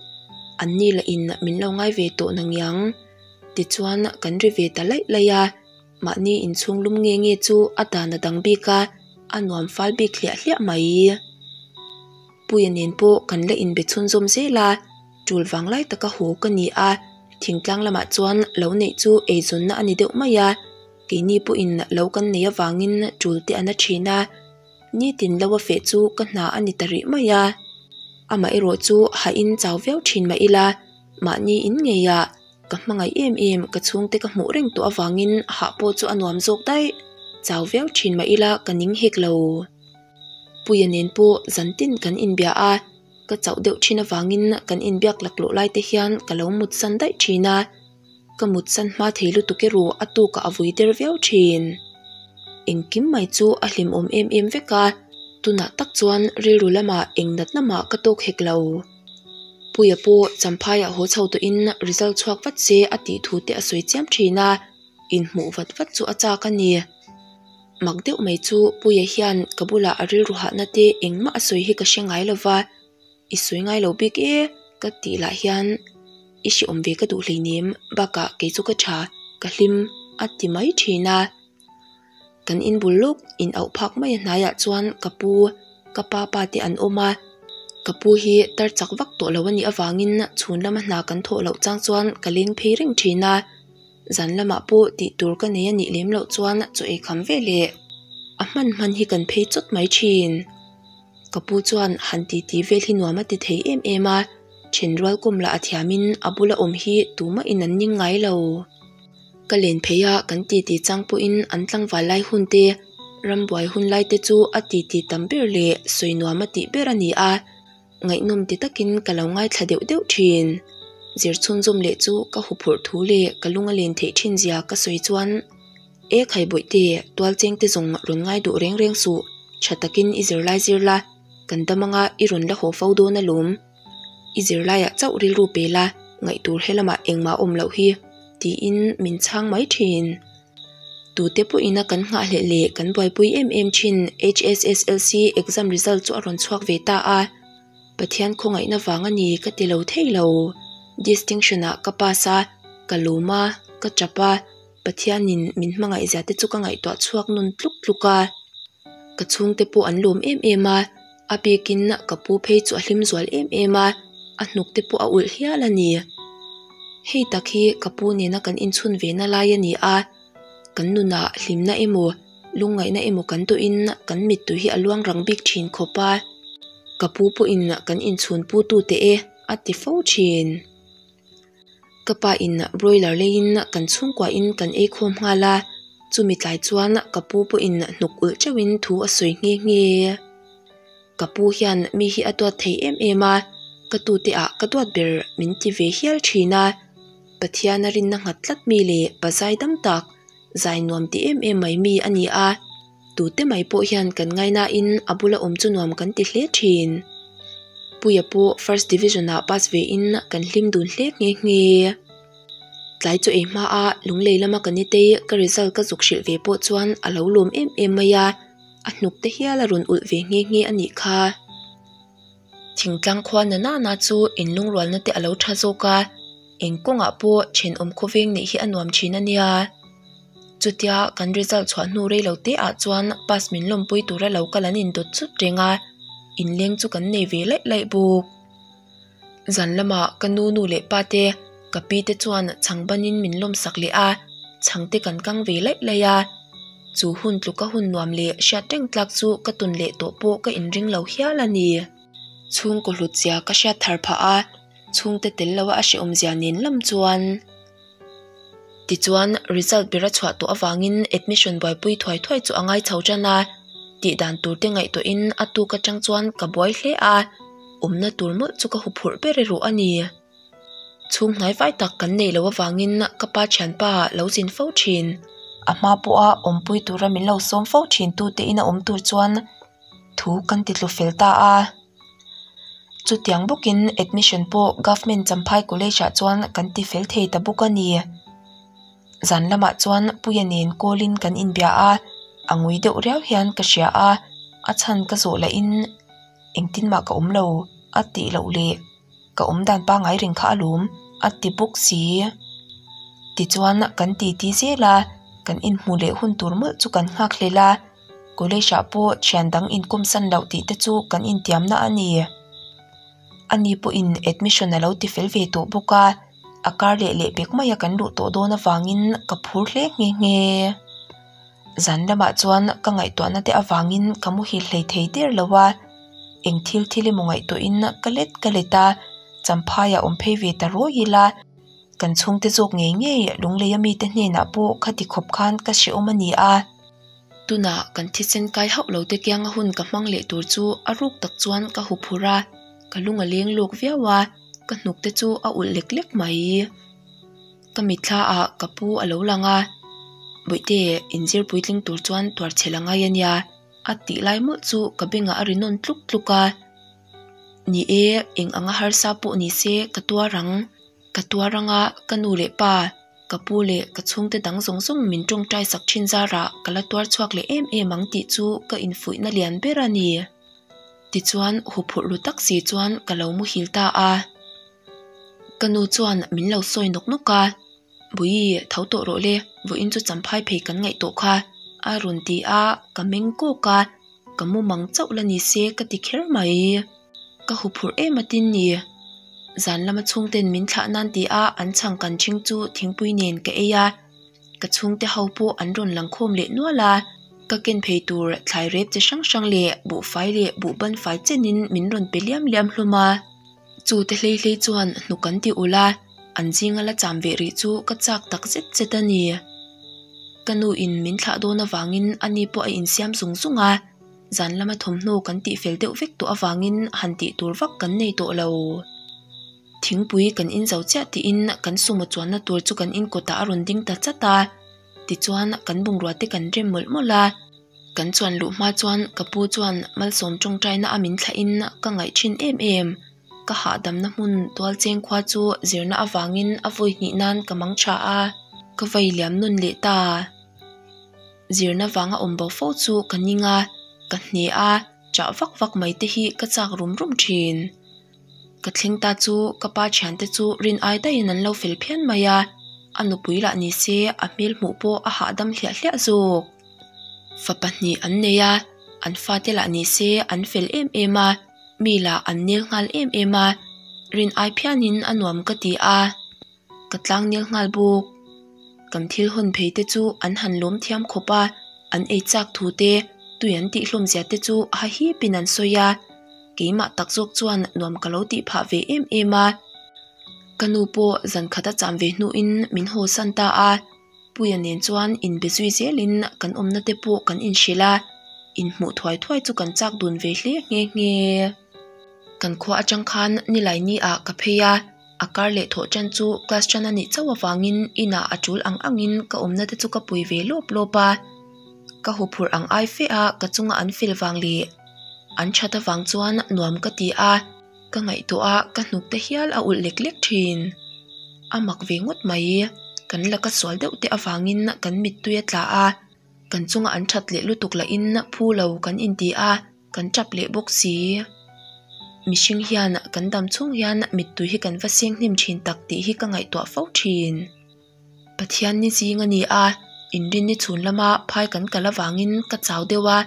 An ni lah in min lo ngai ve tawh na ngiang. Tichuan kan ri ve ta laih laih a, mahni inchhung lum nge nge chu a dan a dang bik a, a nuam fal bik hliah hliah mai. Puia nen pawh kan la inbe chhunzawm zel a, tul vang lai taka haw ka ni a, thingtlang lamah chuan lo neih chu eizawnna a ni deuh mai a. Keini pawhin lo kan nei avangin tul te a na thin a, nitin lo a feh chu ka hna a ni ta rih mai a. Amaherawh chu hahin chau viau thin mah ila, mahni in ngeiah ka hmangaih em em ka chhungte ka hmuh reng tawh avangin hah pawh chu a nuam zawk daih. Chau viau thin mah ila ka ning hek lo. Puia nen pawh zantin kan inbia a, ka chauh deuh thin avangin kan inbiak laklawh lai te hian ka lo mutsan daih thin a. Ka mutsan hma thei lutuk erawh a tukah a vui der viau thin. Engkim mai chu a hlimawm em em vek a, tunah tak chuan rilru lamah eng natna mah ka tawk hek lo. Puia pawh Champhaiah haw chho tawhin result chhuak vat se a tih thu te a sawi chiam thin a, inhmuh vat vat chu a chak a ni. Mak deuh mai chu Puia hian ka bulah a rilru hahna te engmah a sawi hi ka hre ngai lova, I sawi ngai lo bik e ka tih lah hian i hreawm ve ka duh hleinem bakah kei chu ka tha ka hlim a ti mai thin a. Kan in bul lawk in auh phak mai a hnaiah chuan ka pu ka pa pa te an awm a, ka pu hi tar chak vak tawh lo a nih avangin chhun lama hna kan thawh loh chang chuan ka leng phei reng thin a, zan lamah pawh tih tur ka nei a nih lem loh chuan chaw ei kham ve leh a hman hman hi kan phei chawt mai thin. Ka pu chuan han titi vel hi nuam a ti thei em em a, thenrual kawm lah a thiamin a bula awm hi tumahin an ning ngai lo. Ka len phei a kan titi chang pawhin an tlangval lai hun te, rambuai hun lai te chu a titi tam ber leh sawi nuam a tih ber a ni a, ngaihnawm ti takin ka lo ngaithla deuh deuh thin. Zir chhunzawm leh chu ka huphurh thu leh ka lung a len theih thin zia ka sawi chuan E khai bawihte, tualcheng te zawng rawn ngai duh reng reng suh, tha takin i zirlai zir la, kan dam anga i rawn la haw fo dawn alawm. I zirlaiah chauh rilru pe la, ngaihtur he lamah engmah awm loh hi, tiin min chhang mai thin. Tute pawhin a kan nghahhlelh leh kan buaipui em em thin HSSLC exam result chu a rawn chhuak ve ta a, Pathian khawngaihna vang a ni ka ti lo thei lo. Distinction-ah ka pass a, ka lawm a, ka tap a. Pathianin min hmangaih zia te chu ka ngaihtuah chhuak nun tluk tluk a, ka chhungte pawh an lawm em em a, a bikin ka pu phei chu a hlim zual em em a, a hnuk te pawh a ulh hial a ni. Hei tak hi ka pu nena kan inchhun ve na lai a ni a, kan nunah hlimna emaw lungngaihna emaw kan tawhin kan mittui hi a luang rang bik thin khawp a, ka pu pawhin kan inchhun pu tu teh e a ti fo thin. Ka pa in broiler leiin kan chhungkua in kan ei khawm nghal a, chumi tlai chuan ka pu pawhin hnuk ulh teuhin thu a sawi nghe nghe. Ka pu hian mi hi a duat thei em em a, ka tute ah ka duat ber min ti ve hial thin a, Pathian a rinna nghat tlat mi leh pa zai dam tak, zai nuam ti em em mai mi a ni a, tute mai pawh hian kan ngainain a bula awm chu nuam kan ti hle thin. Puia pawh first division ah pass ve in kan hlim dun hle nghe nghe. Tlai chaw ei hma a lunglei lama ka nitei ka result ka zuk hrilh ve pawh chuan a lo lawm em em mai a, a hnuk te hial a rawn ulh ve nghe nghe a nih kha. Thingtlang khua na nana chu inlungrualna te a lo tha zawk a, eng kawngah pawh thenawm khawveng neih hi a nuam thin a nia. Chutia kan result chhuah hnu rei lo te ah chuan pass min lawmpui tura lo kal an indawt chut reng a, inleng chu kan nei ve laih laih bawk. Zan lamah ka nu nu leh pa te, ka pi te chuan chhang banin min lawmsak leh a, chhang te kan kang ve laih laih a. Chu hun tluka hun nuam leh hriat reng tlak chu ka tun leh tawh pawh ka inring lo hial a ni. Chhungkaw hlut zia ka hriat thar phah a, chhungte tel loa a hrehawm zia nen lam chuan. Tichuan result ber a chhuah tawh avangin admission buaipui thuai thuai chu a ngai chho tan a, tih dan tur te ngaihtuahin a tuk atang chuan ka buai hle a, awmna tur mawlh chu ka huphurh ber erawh a ni. Chhung hnai vai tak kan neih loh avangin ka pa thianpa lo zin fo thin. A hma pawha awmpui tura min lo sawm fo thin tute ina awm tur chuan thu kan ti tlu fel ta a. Chutiang bawkin admission pawh Government Champhai College ah chuan kan ti fel thei ta bawk a ni. Zan lamah chuan Puia nen call in kan inbia a, a ngui deuh riau hian ka hria a, a chhan ka zawh lahin engtin mah ka awm lo a tih loh leh. Ka awm dan pangngai reng kha alawm a ti bawk si. Tichuan kan titi zel a, kan inhmuh leh hun tur mawlh chu kan nghak hlel a, college ah pawh thian dang inkawm san loh tih te chu kan intiamna a ni. Ani pawhin admission a lo ti fel ve tawh bawk a, a kar leh leh bek maia kan luh tawh dawn avangin ka phur hle nghe nghe. Zan lamah chuan ka ngaihtuahna te avangin ka muhil hlei thei der lo a, eng thil thil emaw ngaihtuahin ka let ka let a, Champhaiah awm phei ve ta rawi ila, kan chhungte zawk ngei ngei Lungleia mite hnenah pawh khati khawp khan ka hrehawm a ni a. Tunah kan thisen kai hauh lo te kianga hun ka hmang leh tur chu a ruk tak chuan ka huphurh a, ka lung a leng lawk viau a, ka hnuk te chu a ulh lek lek mai. Ka mitthla ah ka pu a lo lang a, Bawihte, inzir puitling tur chuan tuar chhel a ngai a nia, a tih lai mawlh chu ka bengah a ri nawn tluk tluk a. Ni e, eng anga harsa pawh ni se ka tuar ang. Ka tuar anga ka nu leh pa, ka pu leh ka chhungte dang zawng zawng min tawngtai sak thin zarah ka la tuar chhuak leh em em ang tih chu ka infuihna lian ber a ni. Tichuan huphurh ru tak si chuan ka lo muhil ta a. Ka nu chuan min lo sawi nawk nawk a, Bui, tho tawh rawh le, vawiin chu champhai phei kan ngaih tawh kha, a rawn ti a, ka meng kawk a. Ka mumang chauh la ni se ka ti kher mai. Ka huphurh em atin ni. Zan lama chhungten min thlah nan ti a an chhang kan ṭhing chu thingpui nen ka ei a. Ka chhungte ho pawh an rawn lang khawm leh nual a. Ka ken phei tur thlai rep chi hrang hrang leh buhfai leh buhban fai chenin min rawn pe liam liam hlawm a. Chu te hlei hlei chuan hnuk an ti ulh a, an zinga la cham ve rih chu ka chak tak zet zet a ni. Ka nu in min thlah dawn avangin ani pawh a insiam zung zung a, zan lama thawmhnaw kan tih fel deuh vek tawh avangin han tih tur vak kan nei tawh lo. Thingpui kan in zo chiah tiin kan sumo chuanna tur chu kan inkawtah a rawn ding ta chat a, tichuan kan bungrua te kan rem mawlh mawlh a. Kan chuan luh hma chuan ka pu chuan malsawm tawngtaina a min thlahin ka ngaih thin em em. Ka hahdamna hmun tualcheng khua chu zirna avangin a vawi hnih nan ka mang tha a, ka vei liam nun leh ta. Zirna vanga awm bo fo chu ka ning a, ka hne a, chah vak vak mai te hi ka chak rum rum thin. Ka thleng ta chu ka pa thiante chu rin ai daihin an lo fel phian mai a, a nupui lah ni se a hmel hmuh pawh a hahdam hliah hliah zawk. Fa pahnih an nei a, an fate lah ni se an fel em em a, mi lah an nel nghal em em a, rin ai phianin a nuam ka ti a, ka tlang nel nghal bawk. Kan thil hawn phei te chu an han lawm thiam khawp a, an ei chak thu te, tui an tih hlawm zia te chu ha hipin an sawi a, keimah tak zawk chuan nuam ka lo tih phah ve em em a. Ka nu pawh zan khat a cham ve hnuin min haw san ta a. Puia nen chuan inbe zui zelin kan awmna te pawh kan inhrilh a, inhmuh thuai thuai chu kan chak dun ve hle nghe nghe. Kan khua atang khan nilai ni ah ka phei a, a kar leh thawh tan chu class tan a nih chauh avangin inah a tul ang angin ka awmna te chu ka pui ve lawp lawp a. Ka huphurh ang ai fe a ka chunga an fel vang leh an that avang chuan nuam ka ti a. Ka ngaihtuah a, ka hnuk te hial a ulh lek lek thin. A mak ve ngawt mai. Kan laka sual deuh te avangin kan mittui a tla a, kan chunga an that leh lutuk lahin phu lo kan inti a, kan tap leh bawk si. Mihring hian kan dam chhung hian mittui hi kan va seng hnem thin tak tih hi ka ngaihtuah fo thin. Pathian ni zing a ni a, inrinni chhun lama phai kan kal avangin ka chau deuh a,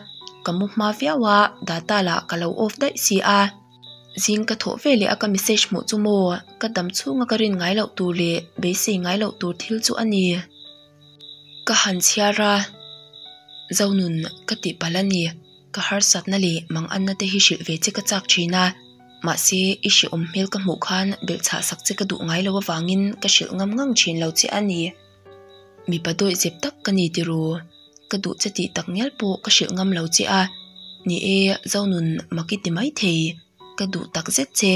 ka mu hma viau a, data lah ka lo off daih si a. Zing ka thawh ve leh a ka message hmuh chu maw, ka dam chhunga ka rin ngai loh tur leh beisei ngai loh tur thil chu a ni. Ka han chhiar a, Zonun ka tih palh a ni. Ka harsatna leh manganna te hi hrilh ve che ka chak thin a, mahse i hrehawm hmel ka hmuh khan belhchhah sak che ka duh ngai lo avangin ka hrilh ngam ngang thin lo che a ni. Mipa dawih zep tak ka ni tiru, ka duh che tih tak ngial pawh ka hrilh ngam lo che a, ni e Zonun mak i ti mai thei, ka duh tak zet che.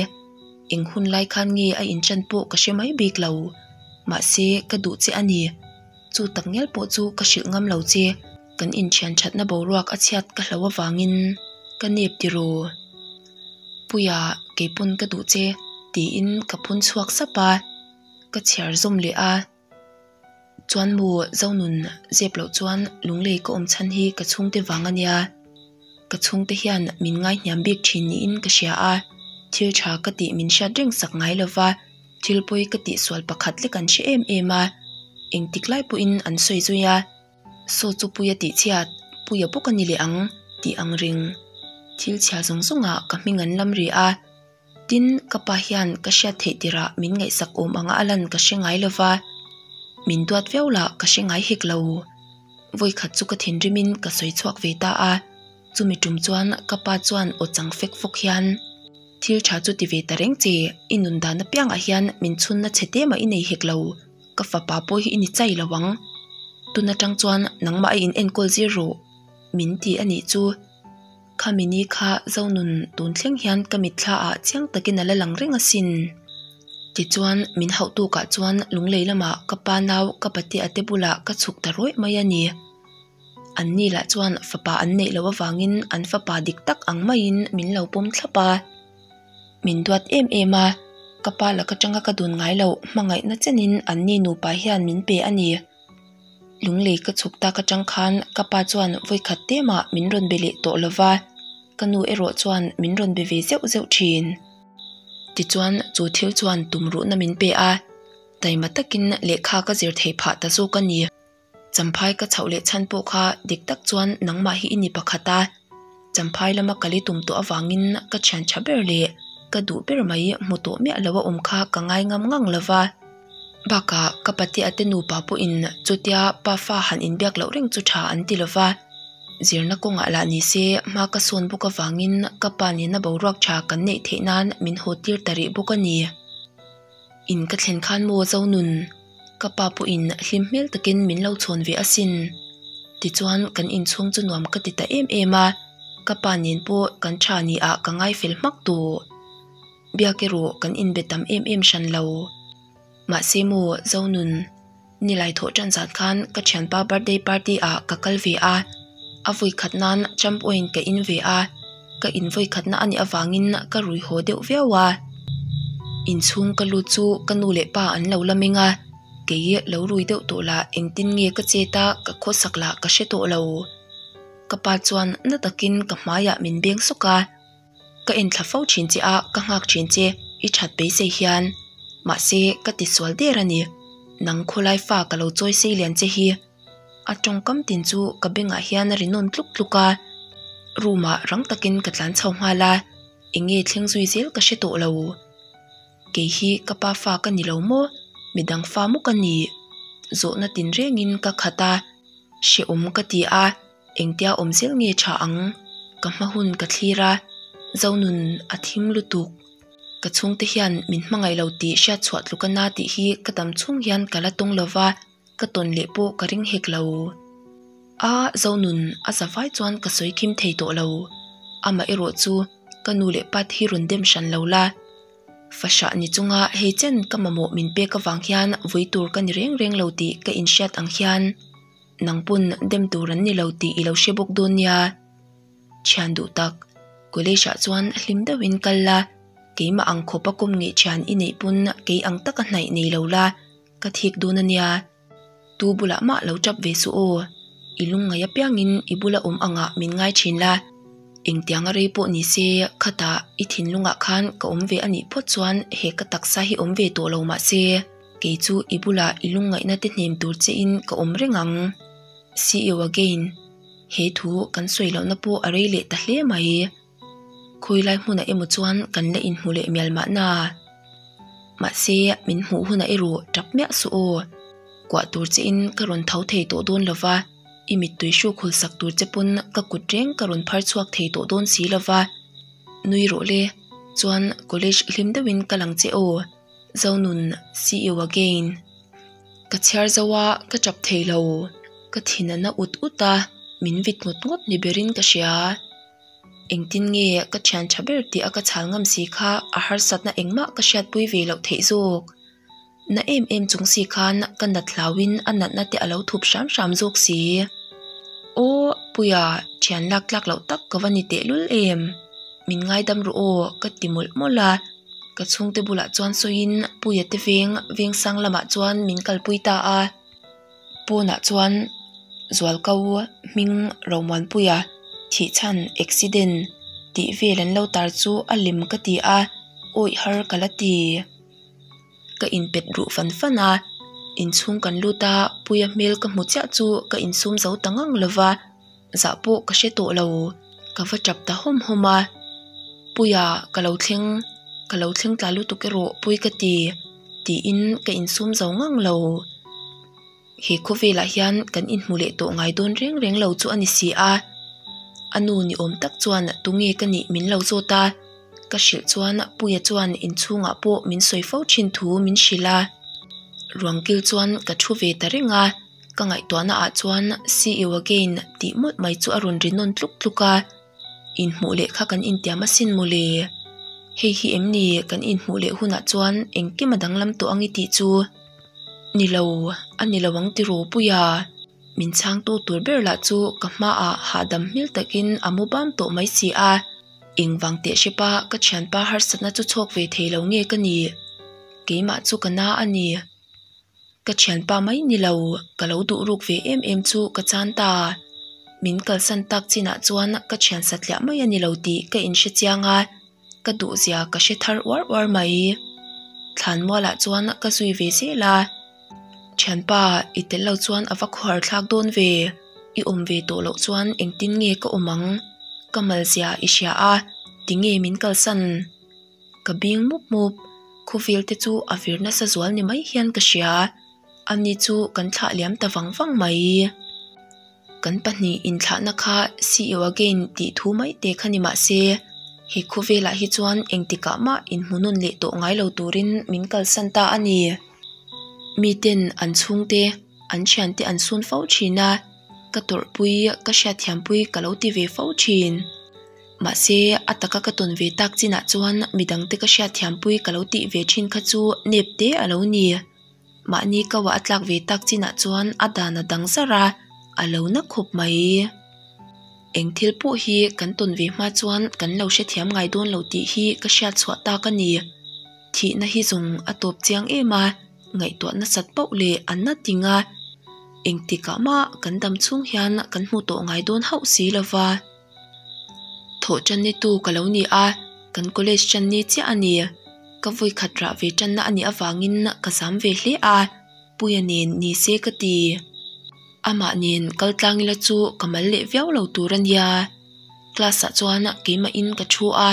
Eng hun lai khan nge a inchan pawh ka hre mai bik lo, mahse ka duh che a ni. Chu tak ngial pawh chu ka hrilh ngam lo che, kan inthian thatna boruak a chhiat ka hlo avangin ka nep tiraw. Puia, keipawn ka duh che, tiin ka phun chhuak sap a, ka chhiar zawm leh a. Chuan maw Zonun zep loh chuan lunglei ka awm chhan hi ka chhungte vang a nia. Ka chhungte hian min ngaihniam bik thin niin ka hria a, thil tha ka tih min hriat reng sak ngai lova. Thil pawi ka tihsual pakhat lek an hre em em a, engtik lai pawhin an sawi zui a, Saw chu Puia tih chhiat, Puia bawk a ni leh ang tih ang ring. Thil chhia zawng zawngah ka hming an lam ri a, tin ka pa hian ka hriat theih tirah min ngaihsak awm anga a lan ka hre ngai lova, min duat viau lah ka hre ngai hek lo. Vawikhat chu ka thinrimin ka sawi chhuak ve ta a, chumi tum chuan ka pa chuan aw chang fek fawk hian, Thil tha chu ti ve ta reng che, i nun dan apiangah hian min chhunna chhe te mah i nei hek lo, ka fapa pawh hi i ni chai lo ang. Tun atang chuan nangmah a in enkawl zir rawh. Min ti a nih chu. Khami ni kha Zonun tun thleng hian ka mitthla ah chiang takin a la lang reng asin. Tichuan min hauh tukah chuan lunglei lamah ka pa nau ka pate a te bulah ka chhuk ta rawih mai a ni. An ni lah chuan fapa an neih loh avangin an fapa dik tak ang maiin min lo pawm thlap a. Min duat em em a, ka pa laka tanga ka dun ngai loh hmangaihna chenin an ni nupa hian min pe a ni. Lunglei ka chhuk tak atang khan ka pa chuan vawikhat te mah min rawn be leh tawh lova, ka nu erawh chuan min rawn be ve zeuh zeuh thin. Tichuan chu thil chuan tumruhna min pe a, taima takin lehkha ka zir thei phah ta zawk a ni. Champhai ka chhoh leh chhan pawh kha dik tak chuan nangmah hi i ni pakhat a, Champhai lama kal i tum tawh avangin ka thian tha ber leh ka duh ber mai hmu tawh miah lo a awm kha ka ngai ngam ngang lo va. Bakah ka patea te nupa pawhin chutia pa fa han inbiak loh reng chu tha an ti lo va, zirna kawngah lah ni se hma ka sawn bawk avangin ka pa nena boruak tha kan neih theih nan min haw tir ta rih bawk a ni. In ka thlen khan maw Zonun? Ka pa pawhin hlim hmel takin min lo chhawn ve asin. Tichuan kan inchhung chu nuam ka ti ta em em a, ka pa nen pawh kan tha ni ah ka ngai fel hmak tawh. Biak erawh kan inbe tam em em hran lo. Mahse maw Zonun, nilai thawh tan zan khan ka thianpa birthday party ah ka kal ve a, a vawi khat nan champ wine ka in ve a, ka in vawi khatna a nih avangin ka rui haw deuh viau a. Inchhung ka lut chu ka nu leh pa an lo la meng a, kei lo rui deuh tawh lah engtin nge ka chet a ka khawsak lah ka hre tawh lo. Ka pa chuan na takin ka hmaiah min beng sawk a. Ka enthla fo thin che a, ka nghak thin che, i that beisei hian. Mahse, ka ti sual der a ni. Nang khawlai fa ka lo chawi sei lian che hi. A tawngkam tin chu ka bengah hian a ri nawn tluk tluk a. Room ah rang takin ka tlan chho nghal a, eng nge thleng zui zel ka hre tawh lo. Kei hi ka pa fa ka ni lo maw? Midang fa maw ka ni? Zawhna tinrengin ka khat a. Hrehawm ka ti a, engtia awm zel nge tha ang? Ka hma hun ka thlir a, Zonun a thim lutuk. Ka chhungte hian min hmangaih lo tih hriatchhuah tluk a na tih hi ka dam chhung hian ka la tawng lo va, ka tawn leh pawh ka ring hek lo. A, Zonun a za vai chuan ka sawi kim thei tawh lo. Amah erawh chu ka nu leh pa te hi rawn dem hran lo la. Fahrah ni chunga hei chen ka mamawh min pek avang hian vui tur ka ni reng reng lo tih ka inhriat ang hian nang pawn dem tur an ni lo tih i lo hre bawk dawn nia. Thian duh tak, college ah chuan hlim deuhin kal la, keimah ang khawpa kawm ngeih thian i neih pawn kei ang taka hnaih nei lo la, ka thik dawn a nia. Tu bulah mah lo tap ve suh aw. I lungngaih apiangin i bula awm angah min ngai thin la. Engtianga rei pawh ni se khatah i thinlungah khan ka awm ve a nih phawt chuan he ka taksa hi awm ve tawh lo mah se kei chu i bulah i lungngaihna te hnem tur chein ka awm reng ang. See you again. He thu kan sawi lohna pawh a rei leh ta hle mai. Khawilai hmunah emaw chuan kan la inhmu leh mial mahna. Mahse, min hmuh hunah erawh tap miah suh aw. Kuah tur chein ka rawn tho thei tawh dawn lova, i mittui hruk hul sak tur che pawn ka kut reng ka rawn phar chhuak thei tawh dawn si lova. Nui rawh le, chuan college hlim deuhin ka lang che aw. Zonun, see you again. Ka chhiar zo a, ka tap thei lo. Ka thin a na ut ut a, min vit ngawt ngawt ni berin ka hria. Engtin nge ka thian tha ber tih a ka chhal ngam si kha a harsatna engmah ka hriatpui ve loh theih zawk. Na em em chung si khan ka nat hlauin a natna te a lo thup hram hram zawk si. Aw Puia, thian lak tlak loh tak ka va ni tehlul em? Min ngaidam rawh aw ka ti mawlh mawlh a. Ka chhungte bulah chuan sawiin Puia te veng vengsang lamah chuan min kalpui ta a. Pawnah chuan Zualko hming Romuanpuia thihchhan accident tih vel an lo tar chu a lem ka ti a, awih har ka la ti. Ka inpet ruh fan fan a, inchhung kan lut a, Puia hmel ka hmu chiah chu ka insum zo ta ngang lo va, zah pawh ka hre tawh lo, ka va tap ta hawm hawm a. Puia ka lo thleng, ka lo thleng tla lutuk erawh Pui ka ti. Tiin ka insum zo ngang lo. He khawvelah hian kan inhmu leh tawh ngai dawn reng reng lo chu a ni si a. A nu ni awm tak chuan tunge ka nih min lo zawt a. Ka hrilh chuan Puia chuan inchhungah pawh min sawi fo thin thu min hrilh a. Ruangkil chuan ka thu ve ta reng a. Ka ngaihtuahna ah chuan See you again tih mawlh mai chu a rawn ri nawn tluk tluk a. Inhmuh leh kha kan intiam asin mawle. Hei hi em ni kan inhmuh leh hunah chuan engkim a danglam tawh ang i tih chu? Ni lo, a ni lo ang tiraw Puia. Min chhangtu tur ber lah chu ka hmaah hahdam hmel takin a mu bam tawh mai si a. Engvang teh hrepa ka thianpa harsatna chu chhawk ve thei lo nge ka nih? Keimah chu ka na a ni. Ka thianpa mai ni lo, ka lo duh ruk ve em em chu ka chan ta. Min kalsan tak chinah chuan ka thian satliah mai a ni lo tih ka inhre chiang a, ka duhzia ka hre thar uar uar mai. Thlanmualah chuan ka zui ve zel a. Thianpa, i tel lo chuan a va khawhar thlak dawn ve. I awm ve tawh loh chuan engtin nge ka awm ang? Ka malzia i hria a, tinge min kalsan? Ka bing mup mup, khawvel te chu a vir nasa zual ni mai hian ka hria. Ani chu kan thlah liam ta vang vang mai. Kan pahnih inthlahna kha see you again tih thu mai te kha ni mah se, he khawvelah hi chuan engtikah mah inhmu nawn leh tawh ngai lo turin min kalsan ta a ni. Miten an chhungte, an thiante an sun fo thin a, ka tawrhpui, ka hriatthiampui ka lo ti ve fo thin. Mahse, a taka ka tawn ve tak chinah chuan midangte ka hriatthiampui ka lo tih ve thin kha chu nep te a lo ni. Mahni kauah a tlak ve tak chinah chuan a dan a dang zar a, a lo na khawp mai. Eng thil pawh hi kan tawn ve hma chuan kan lo hrethiam ngai dawn lo tih hi ka hriat chhuah tak a ni. Thihna hi zawng a tawp chiang em a, ngaihtuah nasat pauh leh a na ting a, engtikah mah kan dam chhung hian kan hmu tawh ngai dawn hauh si lova. Thawh tan ni tu ka lo ni a, kan college tan ni chiah a ni. Ka vawi khat rah ve tanna a nih avangin ka zam ve hle a, Puia nen ni se ka ti. Amah nen kal tlang ila chu ka mal leh viau lo tur a nia. Class ah chuan keimahin ka thu a,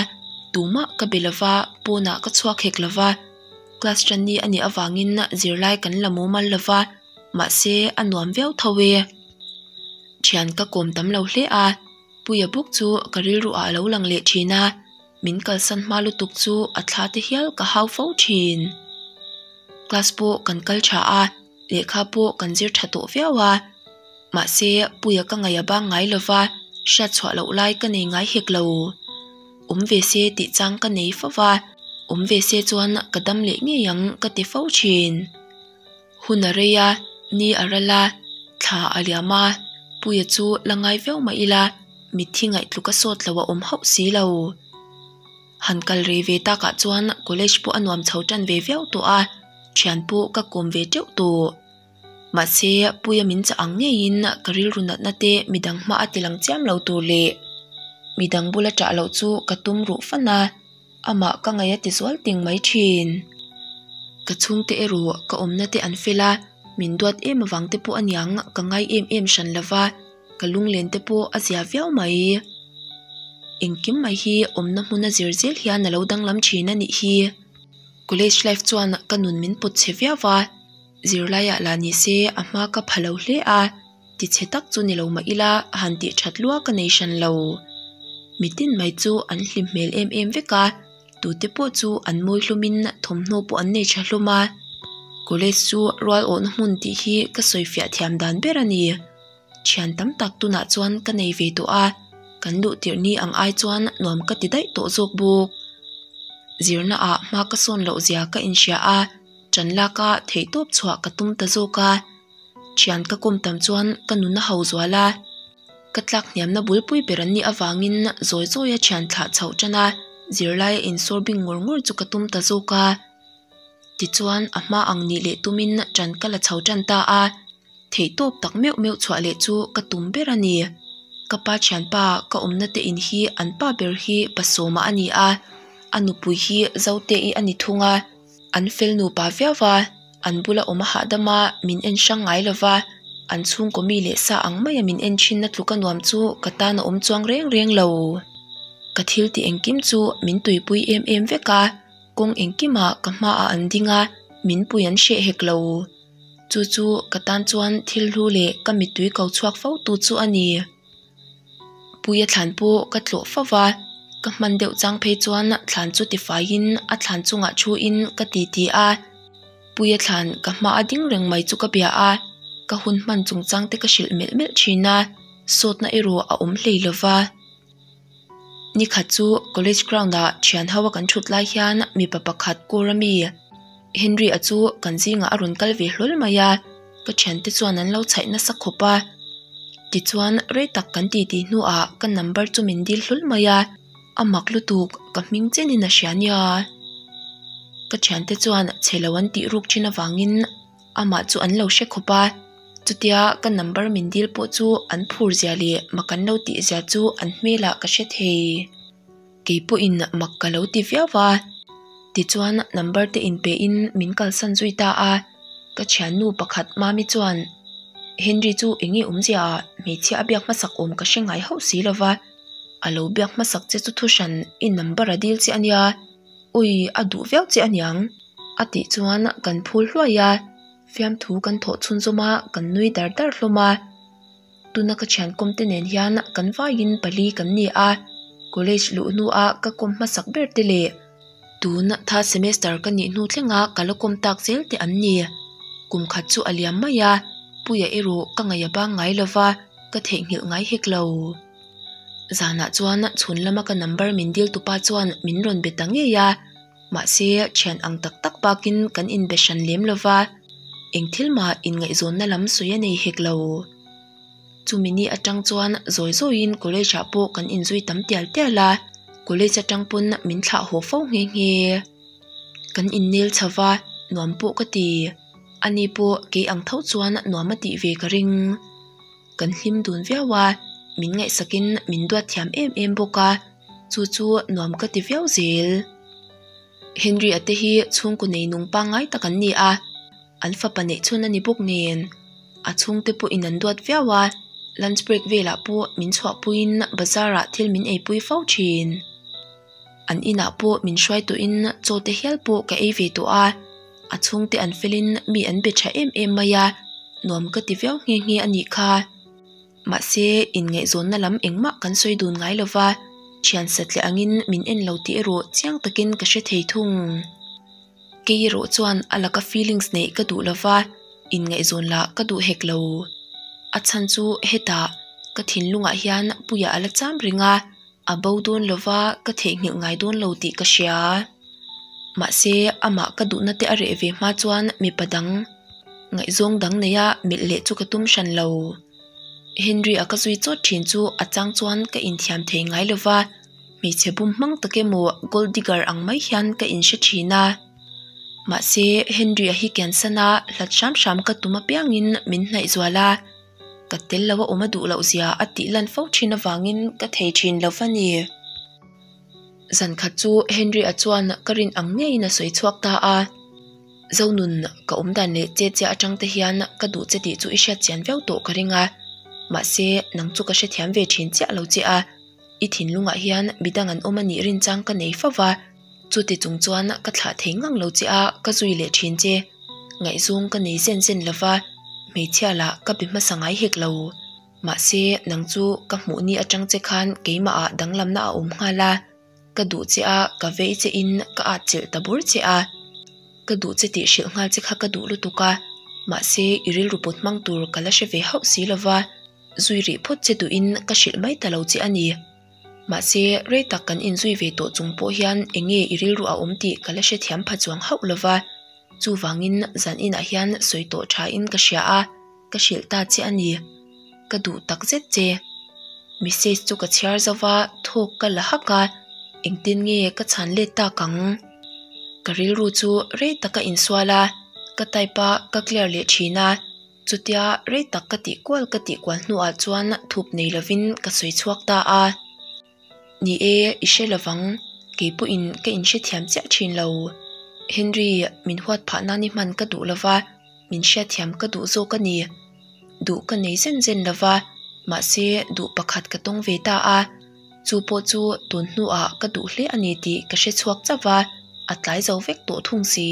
tumah ka be lova, pawnah ka chhuak hek lova. Class tan ni a nih avangin zirlai kan la mumal lova, mahse a nuam viau tho e. Thian ka kawm tam lo hle a, Puia bawk chu ka rilru ah a lo lang leh thin a, min kalsan hma lutuk chu a thla te hial ka hau fo thin. Class pawh kan kal tha a, lehkha pawh kan zir tha tawh viau a, mahse Puia ka ngaih a bang ngai lova, hriat chhuah loh lai ka nei ngai hek lo. Awm ve se tih chang ka nei fo va, awm ve se chuan ka dam leh ngei ang ka ti fo thin. Hun a rei a, ni a ral a, thla a liam a, Puia chu la ngai viau mah ila mitthi ngaih tluk a sawt lo a awm hauh si lo. Han kal rei ve takah chuan college pawh a nuam chho tan ve viau tawh a, thian pawh ka kawm ve teuh tawh. Mahse, Puia min chah ang ngeiin ka rilru natna te midang hma a tilang chiam lo tur leh midang bula ṭah loh chu ka tum ruh fan a. Amah ka ngaih a ti zual ting mai thin. Ka chhungte erawh ka awmna te an fel a, min duat em avang te pawh aniang ka ngai em em hran lova, ka lunglen te pawh a zia viau mai. Engkim mai hi awmna hmuna zir zel hian a lo danglam thin a nih hi. College life chuan ka nun min pawt chhe viau a, zirlaiah lah ni se a hma ka pha lo hle a. Ti chhe tak chu ni lo mah ila a han tih that lua ka nei hran lo. Mitin mai chu an hlim hmel em em vek a, tute pawh chu an mawi hlumin thawmhnaw pawh an nei tha hlum a. College chu rual awhna hmun tih hi ka sawi fiah thiam dan ber a ni. Thian tam tak tunah chuan ka nei ve tawh a, kan luh tirh ni ang ai chuan nuam ka ti daih tawh zawk bawk. Zirna ah hma ka sawn loh zia ka inhria a, ṭan laka theihtawp chhuah ka tum ta zawk a. Thian ka kawm tam chuan ka nuna ho zual a, ka tlak hniamna bulpui ber an nih avangin zawi zawi a thian thlah chhoh tan a, zirlaia insawr bing ngawr ngawr chu ka tum ta zawk a. Tichuan a hma ang nih leh tumin ṭan ka la chho tan ta a, theihtawp tak meuh meuh chhuah leh chu ka tum ber a ni. Ka pa thianpa ka awmna te in hi an pa ber hi Pasawma a ni a, a nupui hi Zote-i a ni thung a. An fel nupa viau va, an bula awm a hahdam a, min en hrang ngai lo va, an chhungkaw mi leh sa ang maia min en thinna tluk a nuam chu ka tan a awm chuang reng reng lo. Ka thil tih engkim chu min tuipui em em vek a, kawng engkimah ka hmaah an ding a, min pui an hreh hek lo. Chu chu ka tan chuan thil hlu leh ka mittui ko chhuak fo tu chu a ni. Puia thlan pawh ka tlawh fo va, ka hman deuh chang phei chuan thlan chu tifaiin a thlan chungah thuin ka titi a. Puia thlan ka hma a ding reng mai chu ka bia a. Ka hun hman chungchang te ka hrilh melh melh thin a, sawtna erawh a awm hlei lova. Ni khat chu college ground ah thian ho a kan thut lai hian mipa pakhat kawr a mi Henry a chu kan zingah a rawn kal ve hlawl mai a, ka thiante chuan an lo chhaih nasa khawp a. Tichuan rei tak kan titi hnuah ka number chu min dil hlawl mai a, a mak lutuk ka hming chenin a hria nia. Ka thiante chuan chhe lo an tih ruk thin avangin amah chu an lo hre khawp a, chutia ka number min dil pawh chu an phur zia leh mak an lo tih zia chu an hmelah ka hre thei. Kei pawhin mak ka lo ti viau a, tichuan number te inpe in min kalsan zui ta a, ka thiannu pakhat Mami chuan Henry chu eng nge awmzia ah hmeichhia a biak hmasak awm ka hre ngai hauh si lova, a lo biak hmasak che chu thuhran i number a dil che a nia. Ui, a duh viau che aniang, a tih chuan kan phul hluai a, fiamthu kan thawh chhunzawm a, kan nui dar dar hlawm a. Tuna ka thian kawm te nen hian kan vaiin pali kan ni a, college luh hnua ka kawm hmasak ber te leh tun third semester ka nih hnu thlenga ka la kawm tak zel te an ni. Kum khat chu a liam mai a, Puia erawh ka ngaih a bang ngai lova, ka theihnghilh ngai hek lo. Zanah chuan chhun lama ka number min dil tupa chuan min rawn be ta ngei a, mahse thian ang tak tak bakin kan inbe hran lem lova, eng thil mah inngaihzawnna lam sawi a nei hek lo. Chumi ni atang chuan zawi zawiin college ah pawh kan inzui tam tial tial a, college atang pawn min thlah haw fo nghe nghe. Kan innel chho va, nuam pawh ka ti. Ani pawh kei ang tho chuan nuam a tih ve ka ring. Kan hlim dun viau a, min ngaihsakin min duat thiam em em bawk a, chu chu nuam ka ti viau zel. Henry a te hi chhungkaw nei nung pangngai tak an ni a, an fapa neih chhun a ni bawk nen. A chhungte pawhin an duat viau a, lunch break velah pawh min chhuahpuiin bazar ah thil min eipui fo thin. An inah pawh min hruai tawhin chaw te hial pawh ka ei ve tawh a, a chhungte an felin mi an be tha em em mai a, nuam ka ti viau nghe nghe a nih kha. Mahse, inngaihzawnna lam engmah kan sawi dun ngai lo va, thian satliah angin min en lo tih erawh chiang takin ka hre thei thung. Kei erawh chuan a laka feelings neih ka duh lo va, inngaihzawn lah ka duh hek lo. A chhan chu hetah ka thinlungah hian Puia a la cham reng a, A bo dawn lo va, ka theihnghilh ngai dawn lo tih ka hria. Mahse, amah ka duhna te a reh ve hma chuan mipa dang, ngaihzawng dang neia melh leh chu ka tum hran lo. Henry-a ka zui chawt thin chu a chang chuan ka inthiam thei ngai lo va, hmeichhe bum hmang tak emaw gold digger ang mai hian ka inhre thin a. Mahse, Henry-a hi kiansan a, hlat hram hram ka tum apiangin min hnaih zual a. Ka tel lo a awm a duh loh zia a tih lan fo thin avangin ka thei thin lo va ni. Zan khat chu Henry-a chuan ka rin ang ngeiin a sawi chhuak ta a, Zonun, ka awm dan leh che che atang te hian ka duh che tih chu i hriat chian viau tawh ka ring a, mahse nang chu ka hrethiam ve thin chiah lo che a. I thinlungah hian midang an awm a nih rinchang ka nei fo va, chuti chung chuan ka thlah thei ngang lo che a, ka zui leh thin che. Ngaihzawng ka nei zen zen lo va, hmeichhia lah ka be hmasa ngai hek lo. Mahse, nang chu ka hmuh ni atang che khan keimahah danglamna a awm nghal a, ka duh che a, ka vei che in ka atchilh ta bur che a. Ka duh che tih hrilh nghal che kha ka duh lutuk a, mahse i rilru put hmang tur ka la hre ve hauh si lo va. Zui rih phawt che duhin ka hrilh mai ta lo che a ni. Mahse, rei tak kan inzui ve tawh chung pawh hian eng nge i rilru a awm tih ka la hrethiam pha chuang hauh lo va. Chuvangin zan inah hian sawi tawh thain ka hria a, ka hrilh ta che a ni. Ka duh tak zet che. Message chu ka chhiar zo va, thawk ka la hak a, engtin nge ka chhan let tak ang? Ka rilru chu rei tak a insual a, ka type a, ka clear leh thin a. Chutia rei tak ka tih kual ka tih kual hnuah chuan thup nei lovin ka sawi chhuak ta a. Ni e, i hre lovang, kei pawhin ka inhrethiam chiah thin lo. Henry, min huat phah nan i hman ka duh lova, min hriatthiam ka duh zawk a ni. Duh ka nei zen zen lova, mahse duh pakhat ka tawng ve ta a. Chu pawh chu tun hnuah ka duh hle a ni tih ka hre chhuak chauh va, a tlai zo vek tawh thung si.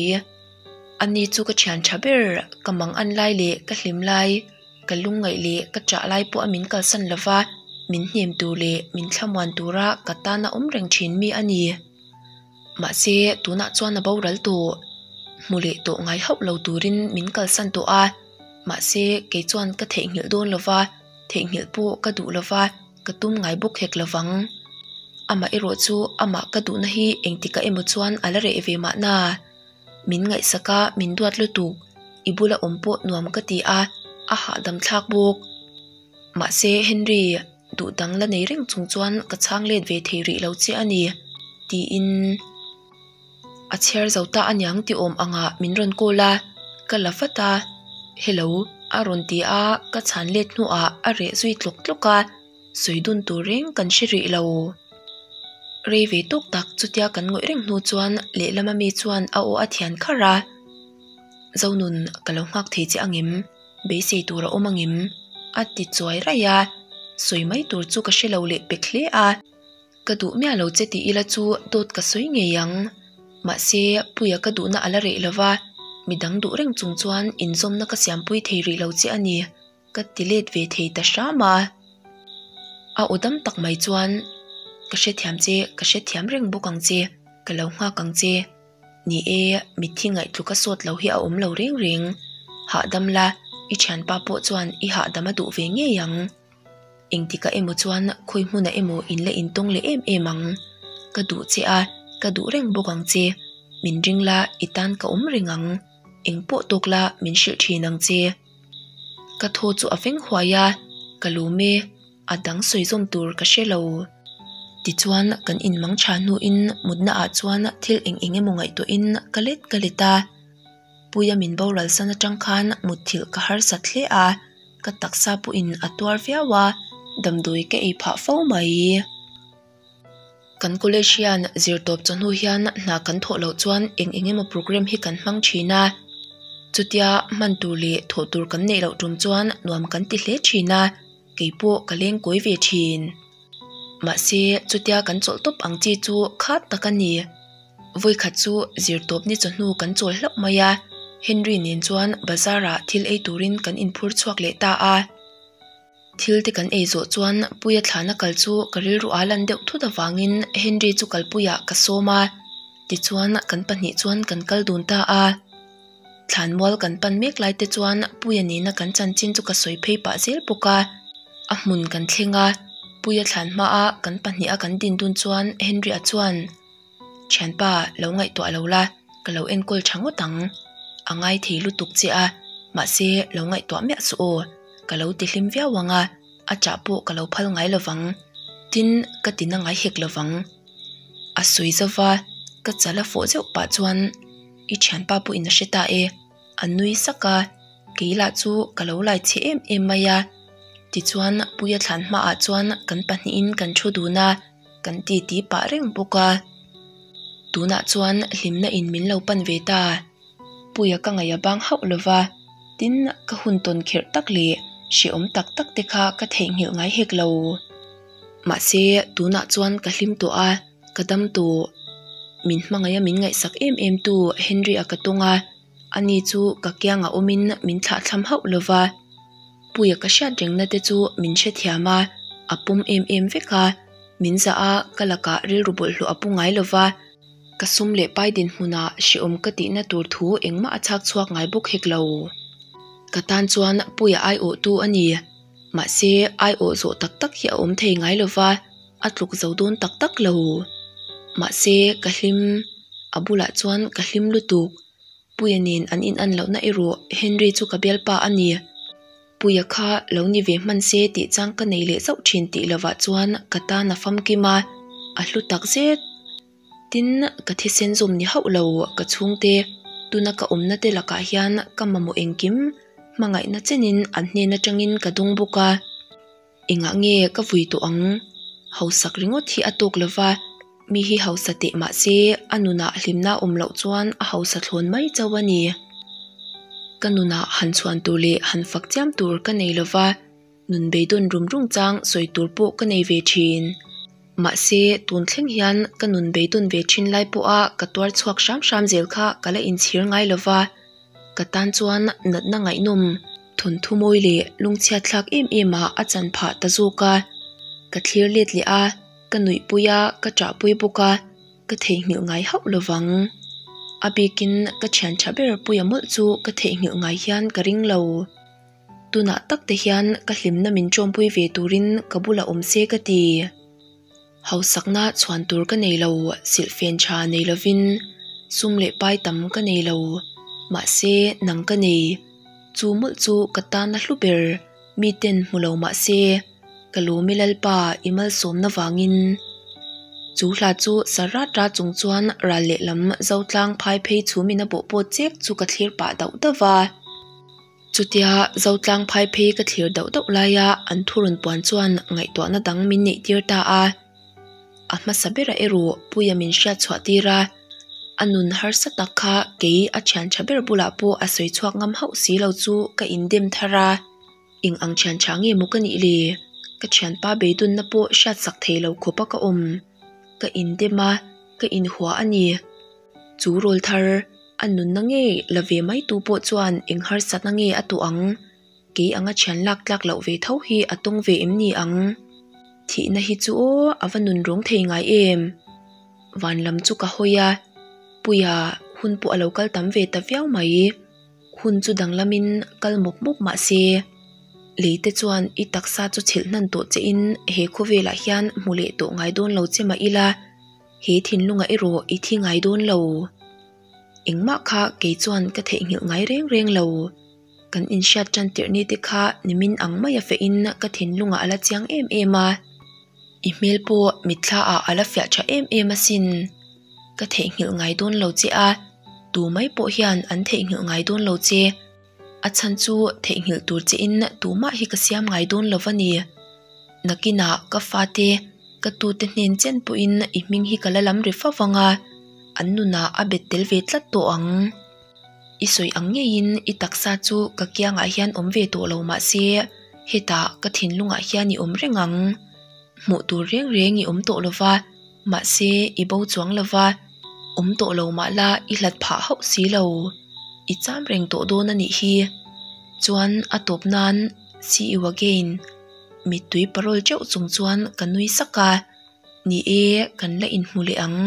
Ani chu ka thian tha ber, ka mang an lai leh ka hlim lai, ka lungngaih leh ka chah lai pawh a min kalsan lo va, min hnem tur leh min thlamuan tura ka tana awm reng thin mi a ni. Mahse, tunah chuan a boral tawh. Hmu leh tawh ngai hauh lo turin min kalsan tawh a. Mahse, kei chuan ka theihnghilh dawn lo va, theihnghilh pawh ka duh lo va, ka tum ngai bawk hek lo vang. Amah erawh chu amah ka duhna hi engtikah emaw chuan a la reh ve mahna. Min ngaihsak a, min duat lutuk. I bula awm pawh nuam ka ti a, a hahdam thlak bawk. Mahse, Henry, duh dang la nei reng chung chuan ka chhang let ve thei rih lo che a ni, tiin. A chhiar zo ta aniang ti awm angah min rawn call a, ka la vat a, Hello a rawn ti a, ka chhan let hnuah a reh zui tlawk tlawk a, sawi dun tur reng kan hre rih lo. Rei ve tawk tak chutia kan ngawih reng hnu chuan lehlama mi chuan a aw a thian kharh a, Zonun ka lo nghak thei che angem, beisei tur a awm angem? a ti chuai raih a, sawi mai tur chu ka hre lo leh pek hle a. Ka duh miah lo che tih ila chu dawt ka sawi ngei ang. Mahse, Puia ka duhna a la reh lo va, midang duh reng chung chuan inzawmna ka siampui thei rih lo che a ni, ka ti let ve thei ta hram a. A aw dam tak mai chuan, Ka hrethiam che, ka hrethiam reng bawk ang che, ka lo nghak ang che. Ni e, mitthi ngaihtluk a sawt lo hi a awm lo reng reng. Hahdam la, i thianpa pawh chuan i hahdam a duh ve ngei ang. Engtikah emaw chuan khawi hmunah emaw in la intawng leh em em ang. Ka duh che a, ka duh reng bawk ang che. Min ring la, i tan ka awm reng ang. Eng pawh tawk la, min hrilh thin ang che. Ka thaw chu a veng huai a, ka lawm e, a dang sawi zawm tur ka hre lo. Tichuan kan inmang tha hnuin mutna ah chuan thil eng eng emaw ngaihtuahin ka let ka let a. Puia min boral san atang khan mutthilh ka harsat hle a. Ka taksa pawhin a tuar viau a, damdawi ka ei phah fo mai. Kan college hian zirtawp chawhnu hian hna kan thawh loh chuan eng eng emaw program hi kan hmang thin a. Chutia hman tur leh thawh tur kan neih loh tum chuan nuam kan ti hle thin a, kei pawh ka leng kawi ve thin. Mahse chutia kan chawlh tawp ang chi chu khat tak a ni. Vawikhat chu zirtawp ni chawhnu kan chawl hlauh mai a, Henry nen chuan bazar ah thil ei turin kan inphur chhuak leh ta a. Thil te kan ei zawh chuan Puia thlana kal chu ka rilru a lan deuh thut avangin Henry chu kalpuiah ka sawm a, tichuan kan pahnih chuan kan kal dun ta a. Thlanmual kan pan mek lai te chuan Puia nena kan chanchin chu ka sawi phei pah zel bawk a, a hmun kan thleng a, Puia thlan hmaa kan pahniha kan din dun chuan Henry-a chuan, Thianpa, lo ngaihtuah lo la, ka lo enkawl tha ngawt ang. A ngai thei lutuk che a, mahse lo ngaihtuah miah suh aw, ka lo ti hlim viau ang a, a chah pawh ka lo phal ngai lo vang. Tin, ka ti na ngai hek lo vang. A sawi zauh a, ka chal a fawh zeuh pah chuan, I thianpa pawhin a hre ta e. A nui sak a, kei lah chu ka lo lai chhe em em mai a. Tichuan, Puia thlan hmaah chuan kan pahnihin kan thu dun a. Kan ti ti pah reng bawk a, tunah chuan hlimna in min lo pan ve ta. Puia ka ngaih a bang hauh lo va, tin ka hun tawn kherh tak leh hrehawm tak tak te kha ka theihnghilh ngai hek lo. Mahse tunah chuan ka hlim tawh a, ka dam tawh. Min hmangaih a min ngaihsak em em tu Henry-a ka tawng a. Ani chu ka kiangah awmin min thlahthlam hauh lo va, Puia ka hriat rengna te chu min hrethiam a, a pawm em em vek a, min zah a, ka lakah rilru bawlhhlawh a pu ngai lo va, ka sum leh pai dinhmunah hrehawm ka tihna tur thu engmah a chhak chhuak ngai bawk hek lo. Ka tan chuan Puia aiawhtu a ni. Mahse, aiawh zawh tak tak hi a awm thei ngai lo va, a tluk zo dawn tak tak lo. Mahse, ka hlim. A bulah chuan ka hlim lutuk. Puia nen an inan lohna erawh Henry chu ka bialpa a ni. Puia kha lo ni ve hman se tih chang ka nei leh zauh thin tih lovah chuan ka tan a famkim a, a hlu tak zet. Tin, ka thisen zawm ni hauh lo ka chhungte, tuna ka awmna te lakah hian ka mamawh engkim hmangaihna chenin an hnen atangin ka dawng bawk a. Engah nge ka vui tawh ang? Hausak ringawt hi a tawk lova, mi hi hausa teh mah se a nunah hlimna awm loh chuan a hausa thlawn mai chauh a ni. Ka nunah han chhuan tur leh han fak chiam tur ka nei lova, nun beidawn rum rum chang sawi tur pawh ka nei ve thin. Mahse, tun thleng hian ka nun beidawn ve thin lai pawha ka tuar chhuak hram hram zel kha ka la inchhir ngai lova. Ka tan chuan natna ngaihnawm, thawnthu mawi leh lungchhiat thlak em em ah a chan phah ta zawk a. Ka thlir let leh a, ka nuihpui a, ka ṭahpui bawk a, ka theihnghilh ngai hauh lo vang. A bikin ka thian tha ber Puia mawlh chu ka theihnghilh ngai hian ka ring lo. Tunah tak te hian ka hlimna min ṭawmpui ve turin ka bulah awm se ka ti. Hausakna chhuan tur ka nei lo, silhfen tha nei lovin sum leh pai tam ka nei lo. Mahse, nang ka nei. Chu mawlh chu ka tana hlu ber, miten hmu lo mahse, ka lawm i Lalpa i malsawmna vangin. Chu hla chu sa rat rat chung chuan ral lehlam Zotlang phai phei chhum in a bawh pawt chek chu ka thlir pah dauh dauh va. Chutia Zotlang phai phei ka thlir dauh dauh laia an thu rawn puan chuan ngaihtuahna dang min neih tir ta a. A hmasa berah erawh Puia min hriat chhuah tir a, a nun harsa tak kha kei a thian tha ber bulah pawh a sawi chhuak ngam hauh si lo chu ka indem thar a. Eng ang thian tha nge maw ka nih le? Ka thianpa beidunna pawh hriat sak thei lo khawp a ka awm. Ka indem a, ka inhua a ni. Chu rawl thar a nunna ngei la ve mai tu pawh chuan eng harsatna nge a tuah ang? Kei anga thian lak tlak loh ve tho hi a tawng ve em ni ang? Thihna hi chu aw a va nun rawng thei ngai em? Van lam chu ka hawi a, Puia hun pawh a lo kal tam ve ta viau mai. Hun chu danglamin kal mawp mawp mah se, lei te chuan i taksa chu chhilh hnan tawh che in he khawvelah hian hmu leh tawh ngai dawn lo che mah ila, he thinlungah erawh i thi ngai dawn lo. Engmah kha kei chuan ka theihnghilh ngai reng reng lo. Kan inhriat tan tirh ni te kha nimin ang maia fehin ka thinlungah a la chiang em em a. I hmel pawh mitthla ah a la fiah tha em em asin. Ka theihnghilh ngai dawn lo che a, tu mai pawh hian an theihnghilh ngai dawn lo che. A chhan chu theihnghilh tur che in tumah hi ka siam ngai dawn lo va ni. Nakinah ka fate, ka tute hnen chen pawhin i hming hi ka la lam ri fo vang a, an nunah a bet tel ve tlat tawh ang. I sawi ang ngeiin i taksa chu ka kiangah hian awm ve tawh lo mah se, hetah ka thinlungah hian i awm reng ang. Hmuh tur reng reng i awm tawh lo va, mahse i bo chuang lo va, awm tawh lo mah la i hlat phah hauh si lo. I cham reng tawh dawn a nih hi. Chuan a tawp nan see you again. Mittui parawl teuh chung chuan ka nui sak a, ni e kan la inhmu leh ang,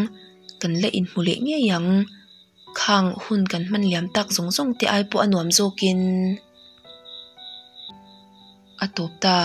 kan la inhmu leh ngei ang. Khang hun kan hman liam tak zawng zawng te ai pawh a nuam zawkin a tawp ta.